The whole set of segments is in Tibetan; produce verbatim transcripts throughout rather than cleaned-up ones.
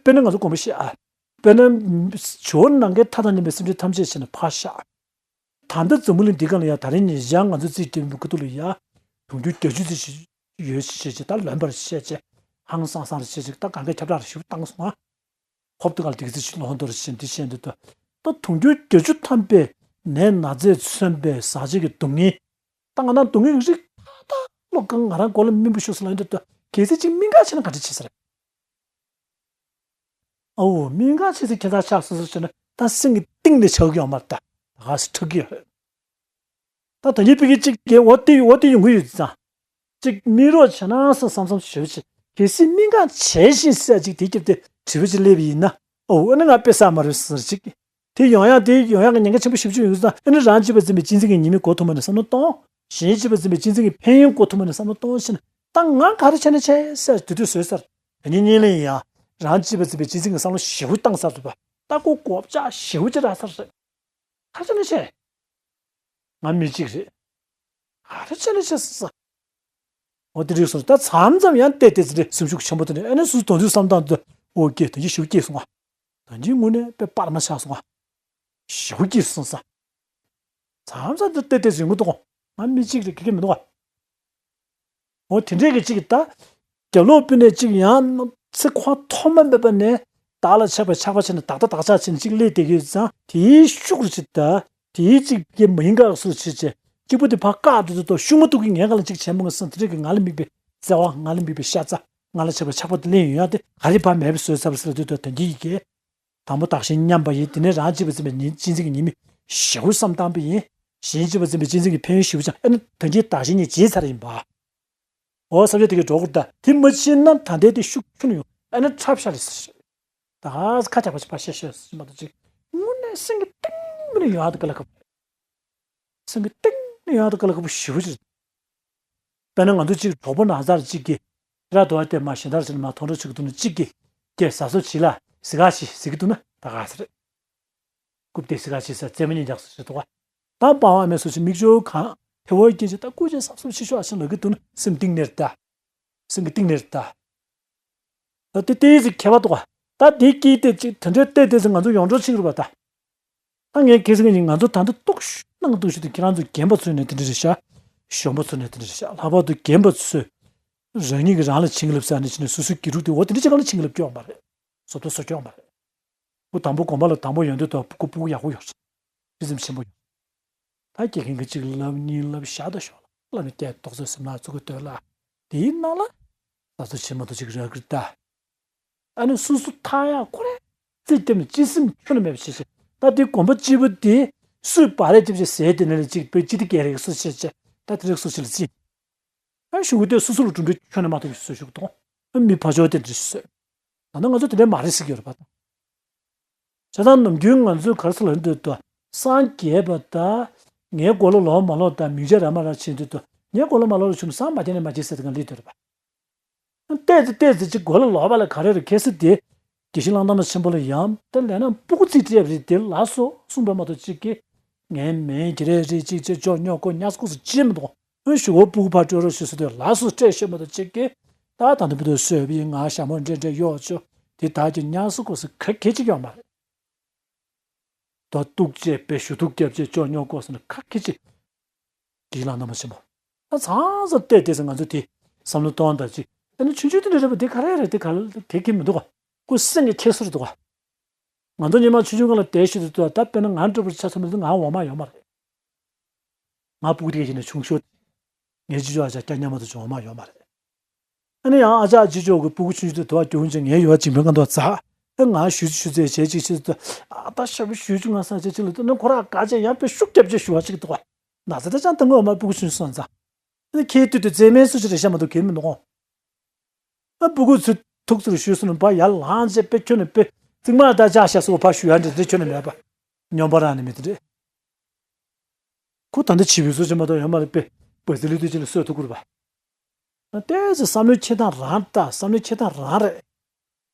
དཔེར་ན་ང་ཚོ་དགོངས་པ་བཞེས་ཨ། དཔེར་ན་ཇོ་བོ་ནམ་མཁའི་མཐའ་དང་མཉམ་པའི་སེམས་ཅན་ཐམས་ཅད་བྱས་ནས་ཕར་བཞག་ད་ལྟ་འཛམ་བུ་གླིང་འདི་སྒང་ལ་ཡ་ད་རིང་ཉིན་ཞག་ང་ཚོ་རྩིས་སྤྲད་པའི་ཁུ་ཐུག་ལ་ཡ། དུང་ཕྱུར་བརྒྱད་ཅུ་ཙམ་ཞིག་ཡོད་ཞེས་བྱས་ད་ལོན་པར་བཤད་བྱས། ཧང་སང་སང་རེ་བཤད་ཅིག་ད་གང་ག་ཁྱབ་བསྒྲགས་རེ་ཞིག་བཏང་སོང་ཨ། ཧོབ་ཏེ་ག་ལ་དེ་ག་ཚོད་ཅིག་ལོན་འདུག་རེ་བཤད་འདི་བཤད་འདི་ད། ད་དུང་ཕྱུར་བརྒྱད་ཅུ་ཐམ་པའི་ནད་ན་ཚས་མཚོན་པའི་ཟག་བཅས་ཀྱི་སྡུག་བསྔལ། ད་ང་རང་སྡུག་བསྔལ་རིགས་ད་ད་བློ་གང་ང་རང་མགོ་ལ་སྨིན་པོ་ཤོར་སོང་ལབ་འདི་ད་གལ་སྲིད་ཅིག་སྨིན་ག་བྱས་ན་ག་འདྲ་བྱེད་ས་རེད། ཨོ་སྨིན་ག་བྱེད་ཚེ་ཁྱེད་ཚ་ཆགས་སོ་སོ་བྱས་ན་ད་སེམས་ཀྱི་གཏིང་ནས་ཆགས་ཀྱི་ཡོད་མ་རེད་ད། ད་ག་སེ་ཁྲག་གི་ཡོད་རེད། ད་ད་ཉིད་པི་ཀི་གཅིག་གིས་འོ་དེ་འོ་དེ་ཡོང་གི་ཡོད་ཙང་། གཅིག་སྨིན་རོགས་བྱས་ན་ས་བསམ་བསམ་ཞེ་པོ་ཅིག་གལ་སྲིད་སྨིན་ག་བྱས་ཤིང་ཟེར་ཅིག་དེ་སྐྱབས་དེ་དྲི་བ་ཅིག་སླེབས་པ་ཡིན་ན་ཨོ་ཨ་ནི་ང་དཔེ་བསགས་མ་རེད་ཟེར་ཅིག་དེ་ཡོང་ཡག་དེ་ཡོང་ཡག་གི་ཉེན་ཁ་ཆེན་པོ་ཞེ་པོ་ཅིག་ཡོང་གི་ཡོད་ཙང་ཨ་ནི་རང་གཅེས་པར་འཛིན་པའི་གཅེས་འཛིན་གྱི་ཉེས་དམིགས་གོ་ཐུབ་མ་ནས་བསམ་བློ་གཏོང་། གཞན་གཅེས་པར་འཛིན་པའི་གཅེས་འཛིན་གྱི་ཕན་ཡོན་གོ་ཐུབ་མ་ནས་བསམ་བློ་གཏོང་ཕྱིན་ད་ང་ག་རེ་བྱས་ན་བྱས་ཟེར་དེ་དུས་བཟོས་ཚར། ད་ཉིན་ཉིན་ལ་ཡིན་ཡང་རང་གཅེས་པར་འཛིན་པའི་གཅེས་འཛིན་གྱི་བསམ་བློ་ཞེ་པོ་བཏང་ཚར་འདུག་པ། ད་ཁོ་གོ་བཅག་ཞེ་པོ་ཅིག་རག་ཚར་རེད། ག་རེ་བྱས་ན་བྱས། ང་མི་གཅིག་རེད། ག་རེ་བྱས་ན་བྱས་ཟེར། འོ་དེ་རིགས་སོང་ད་མཚམས་མཚམས་ཡང་བལྟས་བལྟས་ཚེ་རེ་སེམས་ཤུགས་ཆེན་པོ་དེ་ནས་ཨ་ནི་སུ་དོན་དུ་བསམ་སྟངས་དུ་འོ་སྐྱེས་དོན་གྱི་ཞུ་སྐྱེས་སོང་ང་། ད་ཅིག་དངོས་གནས་དཔེ་སྤར་མ་ཆགས་སོང་ང་། ཞེ་པོ་སྐྱིད་སོང་ས། མཚམས་མཚམས་དུ་བལྟས་བལྟས་ཟིན་གྱི་འདུག་ང་མི་གཅིག་རེད་དགེ་རྒན་མི་འདུག་ག་འོ་དེ་འདྲས་ཀྱི་གཅིག་ད། རྒྱབ་ལོགས་སྤུན་ནས་གཅིག་ཡང་ཚེ་ཁོ་ཐོག་མ་མེད་པ་ནས་བདག་ལ་ཆགས་པའི་ཆགས་པ་བྱས་ནས་བདག་ལྟ་བདག་ཆགས་བྱས་ནས་གཅིག་སླེབས་བསྡད་ཀྱི་ཡོད་ཙང་དེའི་ཤུགས་རུ་གཅིག་ད། དེའི་གཅིག་གི་མ་ཡིན་དགག་སུ་བྱེད་ཅེས་གཅིག་པུ་དེ་ཕར་བཀག་འགྲོ་དུས་ཐོག་ཤུགས་མ་ཐུག་གི་ངས་ག་ལ་གཅིག་བྱས་མོ་ངས་སེམས་དེ་འདྲས་ཀྱི་ང་ལ་དམིགས་པའི་བརྩེ་བ་ང་ལ་དམིགས་པའི་ཤ་ཚ་ང་ལ་ཆགས་པའི་ཆགས་པ་དེ་ལེན་ཡོང་ཡ་དེ་ག་རེ་ཕར་མེད་པའི་བཟོས་ཚར་བ་ཟེར་དུས་ཐོག་དོན་གྱི་ཡི་གེ་དང་པོ་བདག་གཞན་མཉམ་པ་ཡིན། དེ་ནས་རང་གཅེས་པར་འཛིན་པའི་ཉེས་གཅེས་འཛིན་གྱི་ཉེས་དམིགས་ཞེ་པོ་བསམ་བཏང་པ་ཡིན། གཞན་གཅེས་པར་འཛིན་པའི་གཅེས་འཛིན་གྱི་ཕན་ཡོན་ཞེ་པོ་ཅང་ཨ་ནི་ད་གིན་བདག་གཞན་གཉིས་བརྗེད་ཚར་ཡིན་པ། འོ་བསམ་བྱ་དེ་གའི་འགྲོ་དགོས་ད་དེ་མ་ཕྱིན་ན་ད་ལྟའི་དེ་ཤུགས་ཆུང་ཡོང་ཨ་ནི་འཁྲབ་ཤ་ལས་ཟེར། ད་ཁ་ཁ་ཆག་པ་ཞིག་ཕར་བཤད་བཤད་ཟེར་མ་གཏོགས་ཅིག་དངོས་གནས་སེམས་ཀྱི་གཏིང་ནས་ཡོང་ཡག་དེ་དཀའ་ལས་ཁག་པོ་རེད། སེམས་ཀྱི་གཏིང་ནས་ཡོང་ཡག་དེ་དཀའ་ལས་ཁག་པོ་ཞེ་པོ་ཅིག་རེད། དཔེར་ན་ང་ཚོ་གཅིག་གྲོགས་པོ་ན་ཚར་གཅིག་གིས་ར་དོ་བ་དེ་མ་གཞན་དག་ཅིག་ལ་མ་མཐོང་གྲོལ་བྱེད་ཀྱི་འདུག་ན་གཅིག་གིས་ཀྱེ་གཟབ་གཟབ་བྱེད་ལ་ཟི་ག་ཞིག་ཟེར་གྱི་འདུག་ན་ད་ག་ཟེར། རྐུབ་སྟེགས་ཟི་ག་ཞིག་ཟེར་རྩེད་མོ་གཉིས་རྒྱག་སོ་ཞེས་འདུག་ག་ད་པ་ཝང་ཨ་མའི་སོ་ཞིག་མིག་ཆུ་གང་ཐེ་བོ་སྐྱེ་ཅིག་ད་སྐུ་མཁྱེན་གཟབ་གཟབ་བྱེད་ཤོག་ཨ་ཞེས་ལབ་ཀྱི་འདུག་ན་སེམས་གཏིང་ནས་རེད་ད། སེམས་ཀྱི་གཏིང་ནས་རེད་ད། ད་དེ་ལྟའི་ཟིག་ཁྱད་པར་འདུག་ག་ད་དེ་སྐྱིད་དེ་ཅིག་དེ་འདྲའི་ལྟས་དེ་ཟིག་ང་ཚོ་ཡོངས་གྲགས་ཕྱིན་རུ་བ་ད། ད་ངས་གལ་སྲིད་ངས་ང་ཚོ་ད་ལྟ་རྟོག་ཞིབ་གནང་རྟོག་ཞིབ་དེ་ཁྱེད་རང་ཚོ་རྒན་པ་ཚོའི་ནས་དེ་འདྲ་རེད་ཤག་གཞོན་པ་ཚོའི་ནས་དེ་འདྲ་རེད་ཤག་ལྷག་པར་དུ་རྒན་པ་ཚོས་རང་ཉིད་ཀྱིས་རང་ལ་བྱིན་རླབས་ཟེར་ནས་བྱིན་ནས་སོ་སོའི་དགེ་ཕྲུག་དེ་འོ་དེ་འདྲ་ཅིག་གང་ལ་བྱིན་རླབས་སྐྱོན་པ་རེད། བཟོ་ལྟ་བཟོ་སྐྱོན་པ་རེད། ཁོ་དང་པོ་དགོན་པ་ལ་དང་པོ་ཡོང་དུས་དང་ཁོ་ཕྲུ་གུ་ཡག་པོ་ཡོད་རེད། སྤུས་ཚམས་ཆེན་པོ་ཡོད། ད་དགེ་རྒན་གྱིས་གཅིག་ལབ་གཉིས་ལབ་ཞག་ད་ཞོག་ལ་ལབ་ནས་སྐད་ཏོག་ཙམ་སེམས་ལ་ཚུགས་ཀྱི་འདོད་ལ། དེའི་ནང་ལ་ད་ཚོད་བྱེད་མ་ཐུབ་ཅིག་རག་གི་རེད་ད། ཨ་ནི་སོ་སོ་ཐག་ཡག་ཁོ་རེ་རྩིས་བརྒྱབ་ནས་སྤྱི་སེམས་ཁྱོན་ནས་མེད་པ་བྱེད་བྱེད། ད་དེ་དགོན་པ་སྤྱི་བོ་དེ་སུས་བག་ལེབ་རྒྱབ་བྱེད་ཟས་དེ་ནས་ལ་གཅིག་པའི་སྤྱི་བདེ་སྒེར་རེ་སུ་བྱེད་བྱེད་ད་དེ་རིགས་སུ་བྱེད་ལ་རྩིས། ཨ་ཞུ་གི་དེ་སོ་སོ་ལ་གྲུབ་འབྲས་ཁྱོན་ནས་མ་ཐོབ་པའི་བཟོ་ཞུ་གི་འདུག་ཨ་མི་ཕ་ཆོས་དེ་འདྲ་ཞིག་བཟོས། ད་ནི་ང་ཚོ་དེ་འདྲ་མ་རེད་ཟེར་གྱི་ཡོད་རེད་པ། བྱས་ཙང་ནམ་རྒྱུན་ང་ཚོས་ག་རེ་ཟེར་ལབ་འདོད་འདུག་སངས་རྒྱས་པ་དང་ངའི་མགོ་ལ་ལོག་མ་ལོག་དང་མིང་ཆད་ར་མ་ར་བྱེད་འདོད་འདུག་ངའི་མགོ་ལ་མ་ལོག་ལ་ཆུམ་སངས་མ་རྒྱས་ནས་མ་རྒྱས་ཟེར་དེ་ག་ལས་འདོད་རེད་པ། བལྟས་ཚེ་བལྟས་ཚེ་གཅིག་མགོ་ལ་ལོག་པ་ལ་ག་རེ་རེད་གལ་སྲིད་དེ། དགེ་བཤེས་གླང་དར་མ་ཆེན་པོ་ལ་ཡང་དེ་ལས་ན་སྤུ་གུ་རྩིས་སྤྲད་པ་རེད་དེ་ལགས་སོ་གསུངས་པ་མ་གཏོགས་གཅིག་གིས། ངའི་མིང་གི་རེད་རེད་གཅིག་ཅེས་ཅོག་ཉོག་ཀོ་ཉག་སྐུ་སུ་ཅི་མི་འདུག་ཨ་ཞུ་བོ་སྤུ་གུ་ཕར་སྤྲོད་རོགས་ཞུ་ཟེར་དུས་ལགས་སོ་སྤྲད་ཤེས་མ་གཏོགས་གཅིག་གིས། ད་ད་འདི་བུ་དུ་སོས་པའི་ང་ཞྭ་མོ་འདྲེ་འདྲེ་གཡོག་ཆོ་དེ་དག་གི་ཉག་སྐུ་སུ་ག་གེ་གཅིག་ཡོད་མ་རེད། ད་གཏུག་ཅེས་པའི་ཞུ་གཏུག་རྒྱབ་ཅེས་ཅོག་ཉོག་ཀོ་སུ་ན་ག་གེ་གཅིག་གིས་ལ་ན་མ་ཆེན་པོ། ད་ཚང་ས་བལྟས་བལྟས་ས་ང་ཚོ་དེ་བསམ་བློ་གཏོང་ད་ཅིག་ཨ་ནི་ཆུང་ཆུང་དེ་འདྲ་རེད་པ་དེ་ག་རེ་རེད་དེ་ག་ལ་དེ་གི་མི་འདུག་ག་ཁོ་སེང་གི་ཁྱེར་སོ་རེད་འདུག་ག་ང་ཚོ་ཉི་མ་ཆུང་ཆུང་སྒང་ལ་བསྡད་ཤི་དུས་ད་དཔེར་ན་ང་འདྲ་པོར་ཆ་ཚང་མ་ང་འོ་མ་ཡོད་མ་རེད། ང་སྤུ་གུ་དེ་ག་ཅིག་ནས་ཆུང་ཤོས། ངའི་ཅི་ཅོ་ཨ་ཅག་སྐྱ་ཉམས་མ་དུ་ཅོ་འོ་མ་ཡོད་མ་རེད། ཨ་ནི་ཡང་ཨ་ཅག་ཅི་ཅོ་གི་སྤུ་གུ་ཆུང་ཆུང་དུ་དུ་བ་རྒྱུག་ཅིག་ངའི་ཡོད་ཅིག་མོན་གང་དུ་ཛ། ཨ་ང་ཞུ་ཅི་ཞུ་ཚེ་བྱས་ཅིག་ཤི་དུ་ཨ་ད་ཤ་བུ་ཞུ་ཅིག་ང་ས་ཅི་ཅི་ལ་དུ་ནི་ཁོ་ར་ག་ཅེ་ཡང་པེ་ཤུགས་རྒྱབ་ཅེ་ཞུ་བ་ཅིག་དུ་བ། ན་ཚ་ད་ཅང་ཏང་གི་འོ་མ་སྤུ་གུ་ཆུང་སོང་ཙང་། ཨ་ནི་ཁྱེད་དུས་དུ་རྩེད་མའི་སུ་ཅི་རེ་ཤ་མ་དུ་གེ་མི་འདུག་གོ་ཨ་སྤུ་གུ་ཚུ་ཐུག་ཚུར་ཞུས་སོང་བ་ཡར་ལངས་བྱས་པེ་ཁྱོད་ནི་པེ་ཙིག་མ་ད་ཅག་ཤ་སོ་ཕ་ཞུ་ཡ་འདྲི་འདྲི་ཁྱོད་ནི་མེད་པ། སྨྱོན་པ་རང་ནི་མི་དེ་འདྲི། ཁོ་ད་ལྟ་བྱིས་པའི་བཟོ་ཅན་མ་གཏོགས་ཡོད་མ་རེད་པས། བ་ཟི་ལི་དུས་ཅི་ལ་གསོད་ཐུབ་ཀྱི་རེད་པ། ཏོག་ཙམ་བསམ་བློའི་འཁྱེར་སྟངས་རང་ལྟ་བསམ་བློའི་འཁྱེར་སྟངས་རང་རེད།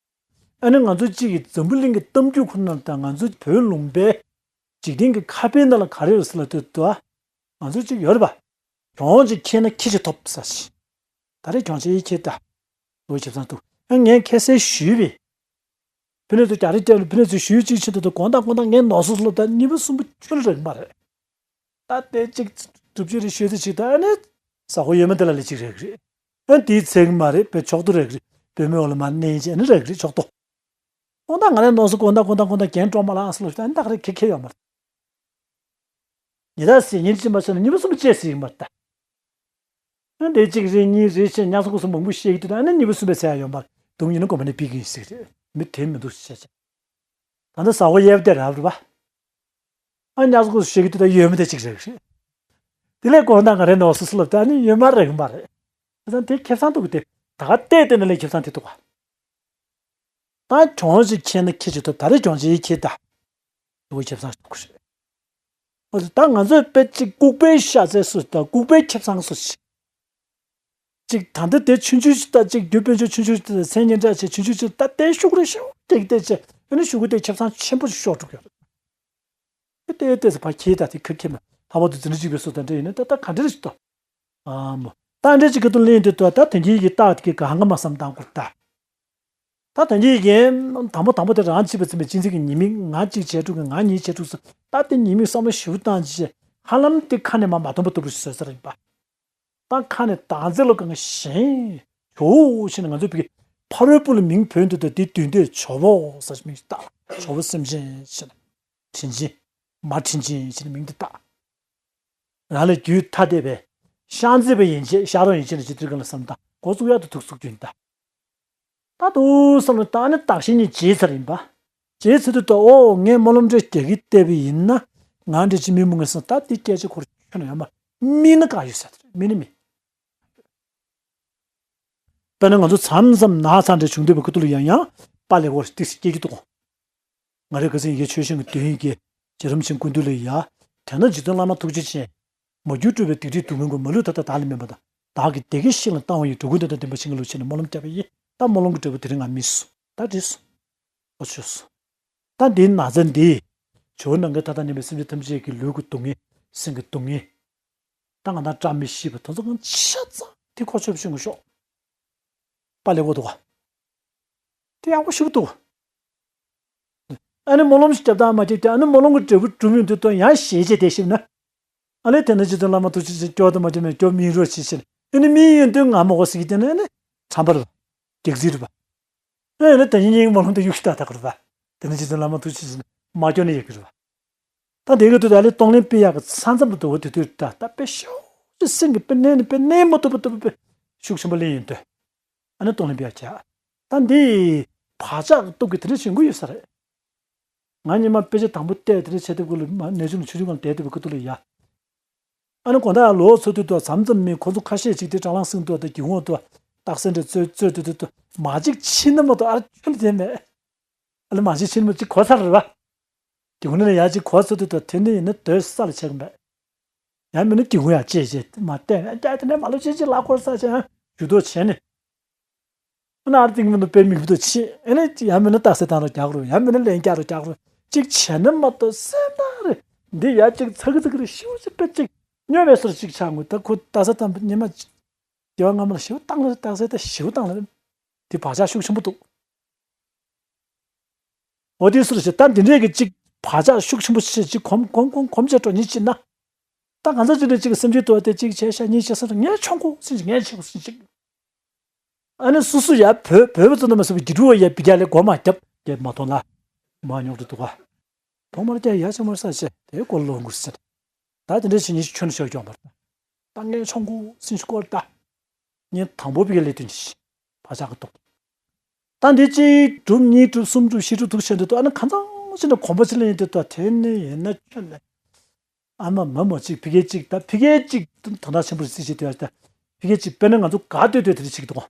ཨ་ནི་ང་ཚོ་གཅིག་གིས་འཛམ་བུ་གླིང་གི་གཏམ་རྒྱུད་ཁོ་ན་དང་ང་ཚོ་བོད་ལུང་པའི་འཇིག་རྟེན་གྱི་ཁ་དཔེའི་ནང་ལ་ག་རེ་ཡོད་ཟེར་ལབ་དུས་དུ་ང་ཚོ་གཅིག་ཡོད་རེད་པ། གྱོང་ཅིག་འཁྱེར་ན་ཁྱི་ཅིག་ཐོབ་ས་ཞིག་ད་རེས་གྱོང་ཅིག་ཡིད་ཁྱེར་ད། ལོ་བྱེད་སྟངས་འདུག་ཨ་ངས་ཁ་སང་ཞུས་པའི། ཕུ་ནུ་ཚོ་རྒྱ་རིགས་སྐད་ལ་ཕུ་ནུ་ཚོས་ཞུ་ཡིག་ཅིག་ཆེད་དུ་དགོང་དག་དགོང་དག་ངས་ནོར་སོང་སློབ་ད་གཉིས་པ་གསུམ་པ་ཁྱོན་རེག་མ་རེད། ད་ལྟའི་གཅིག་སྒྲུབ་བྱེད་རེ་ཤོད་ཚེ་གཅིག་ད་ཨ་ནི་ཟ་ཧོ་ཡོད་མ་དེ་ལ་ལས་གཅིག་རེག་རེད། ཨ་དེའི་ཚེག་མ་རེད་པའི་ཕྱོགས་དུ་རེག་རེད། བུད་མེད་འོག་ལ་མ་གནས་ཅེ་ཨ་ནི་རེག་རེད་ཕྱོགས་དུ། དགོང་དག་ང་རའི་ནོར་སོང་དགོང་དག་དགོང་དག་དགོང་དག་རྒན་སྤྲོ་མ་ལངས་སོང་ལབ་ད་ཨ་ནི་ད་ག་རེ་ཁེ་ཁེ་ཡོད་མ་རེད། ཉི་ཟླ་ཟེར་ཉིན་གཅིག་མ་ཤར་ན་གཉིས་པ་གསུམ་པ་བཅད་ཟེར་གྱི་མ་རེད་ད། ཨ་འདི་གཅིག་རེད་གཉིས་རེད་ཞེས་ཉ་ཚོ་ཁོ་ཚོ་མང་པོ་བཤད་ཀྱི་འདུག་ད་ཨ་ནི་གཉིས་པ་གསུམ་པའི་ཚད་ཡོད་མ་རེད་འདུག་ཉིན་ནི་དགོན་པ་ནས་ཕིག་གི་ཡིན་ཟེར་རེད་མི་དེ་མི་འདུག་ཟེར་བྱས་བྱས། ད་ནི་ཟ་ཧོ་གཡས་པ་དེ་རབ་རེད་པ། ཨ་ཉ་ཚོ་ཁོ་ཚོ་བཤད་ཀྱི་འདུག་ད་ཡོད་མི་དེ་གཅིག་རེད་རེད། དེ་ལས་དགོང་དག་ང་རའི་ནོར་སོང་སོང་ལབ་ད་ཨ་ནི་ཡོད་མ་རེད་མ་རེད། ད་དེ་ཁེ་བཟང་འདུག་གི་དེ་ད་ག་བལྟས་བལྟས་ན་ལས་ཁེ་བཟང་དེ་འདུག་ག་ད་གྱོང་ཞིག་ཁྱེར་ན་ཁྱེར་ཆོག་ཐུབ་ད་རེས་གྱོང་ཞིག་ཁྱེར་ད། དེ་བོ་ཁེ་བཟང་ཞིག་རེད། འོ་ད་ང་ཚོས་དཔེ་གཅིག་ལྐུགས་པའི་ཤ་ཚའི་སུ་ད་ལྐུགས་པའི་ཁེ་བཟང་སུ་ཞིག་གཅིག་ད་ལྟ་དེ་ཆུང་ཆུང་ཞིག་ད་གཅིག་རྒྱུ་དཔལ་འབྱོར་ཆུང་ཆུང་ཞིག་ད་མཚན་སྙན་གྲགས་ཆེ་ཆུང་ཆུང་ཞིག་ད་དེ་ཤུགས་རེ་ཤུགས་རྒྱག་བསྡད་ཆེ་ཨ་ནི་ཤུགས་དེ་ཁེ་བཟང་ཆེན་པོ་ཞིག་ཤོར་འགྲོ་གི་རེད། ཏེ་ཏེ་སི་ཕ་ཁྱེད་ད་ཏི་ཁ་ཁྱེད་མ་ལྷ་བ་དུ་འཛིན་གཅིག་པའི་སོ་ད་འདྲ་ཡིན་ན་ད་ད་ག་འདྲ་ཞིག་ཏོ། ཨ་མོ། ད་འདྲ་ཅིག་གི་དུ་ལེན་དུ་ཏོ་ད་དོན་གྱི་ཡི་གེ་རྟགས་དེ་གི་གང་ག་མ་བསམ་དང་གུར་ད། ད་དོན་གྱི་ཡི་གེ་དང་པོ་དང་པོ་དེ་རང་བྱིས་པ་ཚིམ་པའི་སྤྱི་ཚིག་གི་ཉི་མིག་ང་གཅིག་བྱས་དྲུག་གི་ང་གཉིས་བྱས་དྲུག་སོ་ད་དེ་ཉི་མིག་བསམ་བློ་ཞིབ་བཏང་ཅི་ཧ་ལམ་དེ་ཁ་ནས་མ་མ་འདོན་པ་ལྟ་བུ་ཞིག་བཟོས་ས་རེད་པ། ད་ཁ་ནས་དང་ཚེ་ལོ་གང་ག་གཞན་ཇོ་བོ་ཞེས་ནས་ང་ཚོའི་བི་ཕ་རོལ་པོ་ལ་མིང་བོས་འདུག་ད་དེ་དུས་འདས་ཇོ་བོ་ཟེར་མིང་བཏགས་ཇོ་བོ་སེམས་ཅན་ཞེས་ནས་དྲིན་ཅན་མ་དྲིན་ཅན་ཞེས་ནས་མིང་འདི་བཏགས། རང་ལས་རྒྱུད་ཐ་དད་པའི་ཤག་མཛེས་པ་ཡན་ཆད་ཤག་རོགས་ཡན་ཆད་ནས་ཇི་ལྟར་གང་ལ་བསམ་དང་འགོ་བཙུགས་ཡག་ཏུ་ཐུགས་གཟུགས་རྒྱུན་ད། ད་དུ་བསམ་བློ་བཏང་ནས་བརྟག་ཞིབ་གཉིས་བྱས་ཚར་ཡིན་པ། བྱས་ཚར་དུས་ད་ཨོ་ངས་སྨོན་ལམ་འདྲ་རྒྱག་གི་བལྟས་པ་ཡིན་ན་ང་འདྲ་ཅི་མི་མི་ངན་སོང་ད་འདི་སྐད་ཆ་ཁོར་ཁྱོན་ནས་ཡོད་མ་རེད། མིན་ན་བཀག་ཡོད་ཟེར་མིན་ན་མིན། དཔེར་ན་ང་ཚོ་མཚམས་མཚམས་ན་ཚ་འདྲ་བྱུང་སྡོད་པའི་ཁུ་ཐུ་ལ་ཡང་ཡང་པ་ལེ་ཝར་ཏིག་སེ་སྐྱེ་རྒྱུ་འདུག་ང་རེ་ཁ་སང་ཡི་གེ་ཆོས་ཤིང་གི་དོན་ཡི་གེ་རྗེ་རིན་ཆེན་ཀུན་འདུས་ལ་ཡ། དེ་ན་རྗེ་བཙུན་བླ་མ་ཐུགས་རྗེ་ཆེ། མ་གྱུར་སྤྲུལ་པའི་སྡིག་སྒྲིབ་སྡུག་བསྔལ་ཀུན། མ་ལུས་མཐའ་དག་བདག་ལ་སྨིན་པ་དང་། བདག་གི་བདེ་སྐྱིད་ཤིན་ལ་བཏང་བ་ཡི། འགྲོ་ཀུན་དོན་དང་ལྡན་པ་ཤིང་གི་ལུགས་བྱས་ནས་སྨོན་ལམ་བརྒྱབ་པ་ཡིན། ད་སྨོན་ལམ་གྱི་འབྲས་བུ་དེ་རིང་ང་སྨིན་སོང་། ད་འགྲིག་སོང་། ཨོ་ཆོས་སོང་། ད་འདིའི་ན་ཚ་འདི། ཇོ་བོ་ནམ་མཁའི་མཐའ་དང་མཉམ་པའི་སེམས་ཅན་ཐམས་ཅད་ཀྱི་ལུས་ཀྱི་སྡུག་བསྔལ། སེམས་ཀྱི་སྡུག་བསྔལ། ད་ང་དང་བཀྲ་མི་ཤིས་པ་དེ་ཚོ་གང་ཆ་ཚང་དེ་ཁོ་ཆོས་ཤིང་གི་ཤོག་པ་ལེ་ཝར་འདུག་ག་དེ་ཡག་པོ་ཞིག་འདུག་ཨ་ནི་སྨོན་ལམ་ཞིག་བརྒྱབ་དང་མ་བརྒྱབ་ཀྱང་ཨ་ནི་སྨོན་ལམ་གྱི་འབྲས་བུ་གྲུབ་ཡོང་དུས་ད་ཡང་ཞེད་བྱས་བསྡད་ཤིག་ན། ཨ་ལས་དེ་ན་རྗེ་བཙུན་བླ་མ་ཐུགས་རྗེ་ཆེ་སྐྱོ་དང་མ་སྐྱོ་མེད་སྐྱོ་སྨིན་རོགས་བྱེད་ཤིག་ཨ་ནི་སྨིན་ཡོང་དུས་ང་མ་གོ་ཟེར་གྱི་དེ་ན་ཨ་ནི་ཁྲམ་པ་རེད་པ། སྒེག་ཟིག་རེད་པ། ཨ་ནི་དེ་ཉིན་སྙིང་མ་ལོང་དུ་གཡུག་ཤི་ཏག་ཏག་རེད་པ། དེ་ན་རྗེ་བཙུན་བླ་མ་ཐུགས་རྗེ་ཆེ་མ་སྐྱོ་ནི་ཡོད་ཀྱི་རེད་པ། ད་དེ་གི་དུས་ད་ལས་གཏོང་ལེན་སྤེལ་ཡག་གི་ས་མཚམས་དུ་དུ་བ་དེ་དུས་ད་ད་དཔེ་ཤུགས་ཆེ་སེམས་ཀྱི་དཔེ་མནན་ནས་དཔེ་མནན་མ་ཐུབ་པ་ཐུབ་པ་དཔེ་ཤུགས་ཆེན་པོ་ལེན་ཡོང་དུས། ཨ་ནི་གཏོང་ལེན་སྤེལ་ཡག་བྱས། ད་འདི་བག་ཆགས་ཀྱི་སྟོབས་ཀྱིས་དེ་འདྲ་བྱེད་དགོས་ཡོད་ས་རེད། ང་ཉི་མ་དཔེ་ཆ་དང་པོ་བལྟས་དེ་འདྲ་བྱས་དུས་ཁོ་ལ་མ་གནས་ཆུང་ལ་ཆུང་ཆུང་སྒང་བསྡད་དུས་ཁོ་ཐུག་ལ་ཡ། ཨ་ནི་དགོང་དག་ལོག་ཚར་དུས་དུ་མཚམས་མཚམས་མི་ཁོ་ཚོ་ཁ་ཤས་ཅིག་དེ་སྲང་ལམ་སེང་དུ་དང་སྒེའུ་ཁུང་དུ་རྟགས་གསལ་འདྲ་རྩོད་རྩོད་དུས་དུ་མ་གཅིག་ཕྱིན་ན་མ་གཏོགས་ཨ་ར་ཁྱོན་ནས་བསྡད་མེད། ཨ་ལ་མ་གཅིག་ཕྱིན་ན་མ་གཅིག་གོ་ཚར་རེད་པ། སྒེའུ་ཁུང་ནས་ཡར་གཅིག་གོ་ཚར་དུས་དུ་དེ་འདྲ་ཡིན་ན་སྡོད་ས་ལ་ཆགས་ཀྱི་མེད། ཡང་མིན་ན་སྒེའུ་ཁུང་ཡར་བཅད་བཅད་མ་བལྟས་ཡང་བསྐྱར་དེ་ནས་མ་ལོ་ཅི་ཅི་ལ་འཁོར་ས་ཆེ་ཡང་ཇུས་གཏོགས་བྱས་ནས། ཨ་ན་ཨར་ཏིང་མི་འདུག་དཔེ་མིག་བུ་དུ་ཕྱིན་ཨེ་ནས་ཡང་མིན་ན་རྟགས་གསལ་བཏང་རོགས་རྒྱག་རོགས་ཡང་མིན་ན་ལན་རྒྱག་རོགས་རྒྱག་རོགས་གཅིག་བྱས་ན་མ་གཏོགས་སེམས་ནང་རེ་འདི་ཡ་གཅིག་ཚ་གི་ཚ་གི་རེ་ཤིའུ་ཅིག་དཔེ་གཅིག་སྨྱོ་བའི་སོར་གཅིག་ཆགས་ངོ་ད་ཁོ་རྟགས་གསལ་བཏང་ཉི་མ་གཅིག་རྒྱལ་བ་སྔ་མ་ལ་ཞིའུ་བཏང་ལ་རྟགས་གསལ་ད་ཞིའུ་བཏང་ལ་དེ་བག་ཆགས་ཤུགས་ཆེན་པོ་འདུག་འོ་དེ་སོར་ཞིག་ད་འདི་འདྲས་ཀྱི་གཅིག་བག་ཆགས་ཤུགས་ཆེན་པོ་ཆེ་གཅིག་གོམ་གོམ་གོམ་གོམ་བྱས་འགྲོ་ཉིད་ཅིག་ན། ད་གང་ཟག་ཅིག་ནས་གཅིག་སེམས་ཅན་དུ་བ་དེ་གཅིག་བྱས་ཤ་གཉིས་བྱས་སོང་ངས་ཆོག་གོ་སེམས་ཅིག་ངས་ཆོག་གོ་སེམས་ཅིག་ཨ་ནི་སུ་སུ་ཡ་བོད་བོད་པ་ཚོ་ནི་མ་སུ་བ་གི་རུ་བ་ཡ་བི་རྒྱ་ལས་སྒོ་མ་རྒྱབ་རྒྱབ་མ་ཐོང་ལ་མ་ཉོག་ཏུ་འདུག་ག་ཐོང་མར་རྒྱ་ཡ་ཆ་མར་ས་ཆེ་དེ་སྐོར་ལོ་འགུར་ཟེར། ད་དེ་འདྲ་ཞིག་ཉིད་ཆོན་ཤོག་ཀྱོག་མར་ད་ངས་ཆོང་གུ་སིན་སྐོར་ད་ངས་དང་པོ་བི་རྒྱ་ལས་དོན་ཞིག་བག་ཆགས་ཀྱི་ཐོག་ད་འདི་གཅིག་གྲུབ་གཉིས་གྲུབ་གསུམ་གྲུབ་བཞི་གྲུབ་ཐུག་ཆེན་འདི་ད་ཨ་ནི་གང་ཚང་ཞིག་ནས་གོམ་པ་ཅི་ལ་ཡིན་དེ་ད་དེ་ནི་ཡིན་ན་ཆོན་ནས། ཨ་མ་མ་མོ་གཅིག་ཕི་གེ་གཅིག་ད་ཕི་གེ་གཅིག་དོན་དག་ཆེན་པོ་རེད་སྲིད་ཅིག་དེ་ད་ཕི་གེ་གཅིག་དཔེར་ན་ང་ཚོ་དགའ་སྡོད་སྡོད་དེ་འདྲ་བྱེད་ཀྱི་འདུག་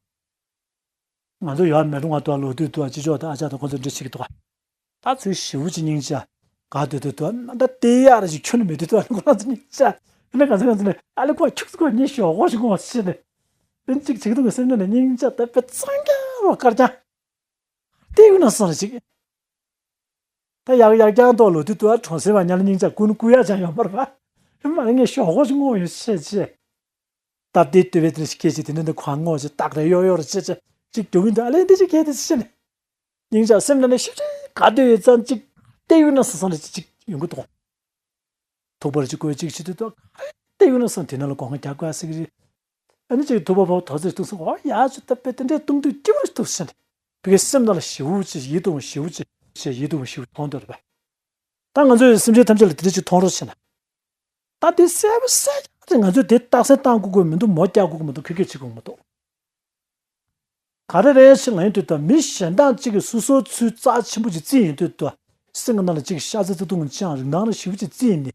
ང་ཚོ་ཡར་མེ་ལོང་ང་དུ་ལོ་དུས་དུ་ཅི་ཅོག་དང་ཨ་ཅག་དང་ཁོ་ཚོ་འདྲ་བྱེད་ཀྱི་འདུག་ད་ཚོའི་ཞི་བོ་ཅིག་སྙིང་རྗེ་དགའ་སྡོད་སྡོད་དུ་ན་ད་དེ་ཡག་རེ་ཞིག་ཁྱོན་ནས་མེད་དུས་དུ་ཁོ་རང་ཚོ་སྙིང་རྗེ་ཨ་ནི་ང་ཚོ་ང་ཚོ་ནས་ཨ་ལེ་ཁོ་ཁྱུག་ཙམ་ཁོ་གཉིས་ཞོག་ཧོ་ཞིག་ངོ་ཤེས་ནས་དེ་གཅིག་བྱེད་ཀྱི་འདུག་གི་སེམས་ནང་ནས་སྙིང་རྗེ་ད་དཔེ་གཙང་རྐྱང་རོ་དཀར་རྐྱང་། དེ་ཡོད་ན་སོང་རེ་ཅིག་ད་ཡག་ཡག་རྐྱང་ཐོག་ལོ་དུས་དུ་ཨ་གྲོང་གསེབ་བ་ཉ་ལ་སྙིང་རྗེ་ཀུན་ཀུ་ཡ་ཅང་ཡོད་མར་བ། མ་ངས་ཞོག་ཧོ་ཞིག་ངོ་ཡོད་ཤེས་ཆེ། སྟབས་བདེ་སྟོད་པའི་དེ་ནས་སྐད་ཅིག་དེ་ནས་འདི་ཁོ་ངོ་ཞིག་སྟག་རེ་གཡོ་གཡོ་རེ་ཆེ་ཆེ་ཅིག་རྒྱུག་གིན་འདུག་ཨ་ལས་འདི་ཅིག་གལ་ཏེ་ཤེས་ནས། སྙིང་རྗེ་སེམས་ནང་ནས་ཤུགས་ཆེ་ ག་དེ་ཡོད་ཙང་ཅིག་བལྟས་ཡོད་ན་བསམ་བསམ་རེ་ཅིག་ཡོང་གི་འདུག་ཐུག་པ་རེ་ཅིག་བཀོལ་ཅིག་བྱེད་དུས་ད་ག་རེ་བལྟས་ཡོད་ན་བསམ་དེ་ནང་ལ་སྒོ་ང་རྒྱག་དགོས་ཟེར་གི་རེད། ཨ་ནི་ཅིག་ཐུག་པ་ཕབ་དོགས་ཟེར་གཏོང་སོང་། ཨོ་ཡ་ཅིག་ད་དཔེ་དེ་འདྲས་གཏོང་དུས་སྐྱིད་པོ་ཐུག་ཟེར་ནས་ཕ་གིའི་སེམས་ནང་ལ་ཞེ་པོ་ཅིག་ཡིད་དུ་འོང་ཞེ་པོ་ཅིག་ཞེ་ཡིད་དུ་འོང་ཞེ་པོ་མཐོང་འདོད་རེད་པ། ད་ང་ཚོས་སེམས་ཅན་ཐམས་ཅད་ལ་དེ་འདྲ་ཅིག་མཐོང་རོགས་བྱས་ན། ད་དེ་གསལ་པོ་གསལ་རྐྱང་རེད། ང་ཚོས་དེ་རྟགས་གསལ་བཏང་དགོས་ཀྱི་མི་འདུག་མོ་རྒྱག་དགོས་ཀྱི་མི་འདུག་ཁེར་ཁེར་བྱེད་དགོས་ཀྱི་མི་འདུག་ག་རེ་རེད་ཞེས་ལབ་ཡོང་དུས་ད་མི་གཞན་དག་ཅིག་གིས་སོ་སོའི་ཚུལ་རྩ་ཆེན་པོ་ཅིག་བརྩིས་ཡོང་དུས་ད་སེམས་ཀྱི་ནང་ལ་ཅིག་ཤ་ཚ་བརྩེ་གདུང་ཅང་རིན་ཐང་རེ་ཞེ་པོ་ཅིག་བརྩིས་ནས་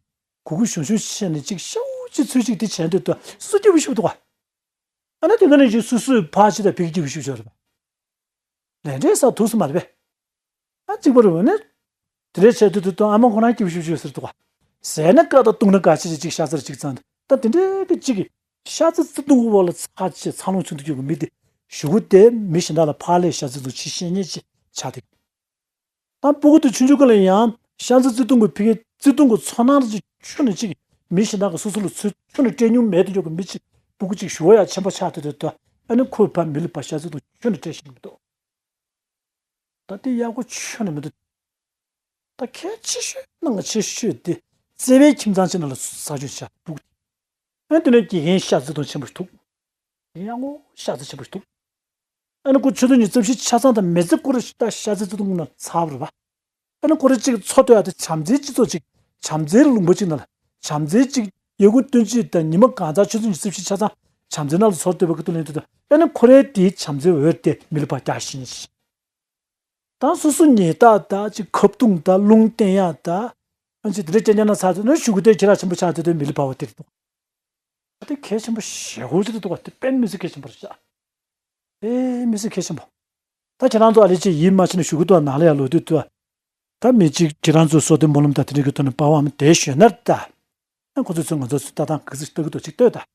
གུ་གུ་ཞུམ་ཞུམ་བྱས་ནས་ཅིག་ཤ་བོ་ཅིག་ཚུལ་ཅིག་དེ་བྱས་དུས་ད་སུ་སྐྱིད་པོ་ཞིག་འདུག་ག་ཨ་ནི་དེ་འདྲ་ནས་ཅིག་སོ་སོས་ཕར་ཅིག་ད་ཕ་གི་སྐྱིད་པོ་ཞིག་ཆགས་རེད་པ། ལས་འབྲས་ས་ཐུག་སུ་མ་རེད་པས། ཨ་གཅིག་པ་རེད་པ་ནི། དེ་འདྲའི་བྱས་དུས་དུ་ཨ་མ་ཁོ་རང་སྐྱིད་པོ་ཞིག་ཆགས་ཟེར་འདུག་ག་ཟས་ན་དཀའ་དང་བཏུང་ན་དཀའ་ཅིག་ཅིག་ཤ་ཚ་ཅིག་ཙང་ད་དེ་འདྲའི་གི་ཅིག་གི་ཤ་ཚ་བརྩེ་གདུང་གི་འོག་ལ་ཚ་ཅིག་འཚར་ལོངས་བྱུང་དུ་ཡོད་གི་མི་དེ་གཞུག་གུ་དེ་མི་གཞན་དག་ལ་ཕར་ལས་ཤ་ཚ་བརྩེ་གདུང་ཅིག་བཤད་མཁན་ཅིག་ཆགས་ཏེ། ད་སྤུ་གུ་དེ་ཆུང་ཆུང་སྒང་ལ་ཡང་ཤ་ཚ་བརྩེ་གདུང་གི་ཕ་གི་བརྩེ་གདུང་གི་ཚོར་སྣང་ཅིག་ཁྱོན་ནས་ཅིག་མི་གཞན་དག་གིས་སོ་སོ་ལ་ཚུར་ཁྱོན་ནས་སྤྲད་མྱོང་མེད་དུ་ཡོད་གི་མི་ཅིག་སྤུ་གུ་ཅིག་ཞུ་བ་ཡང་ཆེན་པོ་ཆགས་ཏེ་དུས་ད་ཨ་ནི་ཁོས་ཕར་མི་ལ་ཕར་ཤ་ཚ་བརྩེ་གདུང་ཁྱོན་ནས་སྤྲད་ཤེས་ཀྱི་མི་འདུག་ད་དེ་ཡག་པོ་ཁྱོན་ནས་མི་འདུག་ད་གལ་ཆེ་ཤོས་གནད་འགག་ཆེ་ཤོས་དེ་བརྩེ་བའི་ཁྱིམ་ཚང་ཅིག་ནང་ལ་ས་ཆུང་ཆགས་འདུག་ཨ་ནི་དེ་ནས་དགེ་རྒན་ཤ་ཚ་བརྩེ་གདུང་ཆེན་པོ་ཞིག་འདུག་དེ་ཡག་པོ་ཤ་ཚ་ཆེན་པོ་ཞིག་འདུག་ཨ་ནི་ཁོ་ཆུ་ཚོད་ཉི་ཤུ་རྩ་བཞི་ཆ་ཚང་དང་མི་ཚེ་སྐོར་ཞིག་ད་ཤ་ཚ་བརྩེ་གདུང་ནང་ཚར་བ་རེད་པ། ཨ་ནི་ཁོ་རང་གཅིག་འཚོ་སྡོད་ཡག་དེ་བྱམས་བརྩེའི་སྤྱི་ཚོགས་ཅིག་བྱམས་བརྩེའི་ལུང་པ་ཅིག་ནང་ལ་བྱམས་བརྩེའི་ཅིག་ཡོད་དགུ་སྟོན་དཔྱིད་དང་ཉི་མ་གང་ཚང་ཆུ་ཚོད་ཉི་ཤུ་རྩ་བཞི་ཆ་ཚང་བྱམས་བརྩེའི་ནང་ལ་འཚོ་སྡོད་པའི་ཁ་ཐུག་ལེན་དུས་ད་ཨ་ནི་ཁོ་རའི་དེའི་བྱམས་བརྩེའི་འོད་དེ་མི་ལ་ཕར་རྒྱག་ཤེས་ནས། ད་སོ་སོ་ཉེས་རྟགས་ད་ཅིག་ཁ་བརྡུང་ད་རླུང་བསྟན་ཡག་ད་ཨ་ཅིག་དེ་འདྲ་རྐྱང་རྐྱང་ན་ཚར་ཚོད་ནི་ཞུ་གུ་དེ་ཁྱེད་རང་ཆེན་པོ་ཆགས་དུས་དེ་མི་ལ་ཕར་བ་དེ་རེད་འདུག་ད་དེ་གལ་ཆེན་པོ་ཞེ་པོ་ཅིག་རེད་འདུག་ག་དེ་དཔེ་མི་སྲིད་གལ་ཆེན་པོ་རེད་ཤག་ཨེ་མི་སྲིད་གལ་ཆེན་པོ། ད་ཁྱེད་རང་ཚོ་ཨ་ལེ་ཅིག་ཡིད་མ་ཆེས་ན་ཞུ་གུ་དེ་ནང་ལ་ཡར་ལོག་དུས་དུ། ད་མི་གཅིག་ཁྱེད་རང་ཚོའི་སོ་ལྟའི་སྨོན་ལམ་དང་དེ་འདྲ་གི་ཐོག་ནས་པ་ཝང་མི་དེ་ཞོན་ནར་ད། ཨ་ཁོ་ཚོས་ཚོས་ང་ཚོ་ཚོས་ལྟ་སྟངས་ག་ཚོད་ལྟ་གི་འདུག་ཅིག་ལྟོས་ད།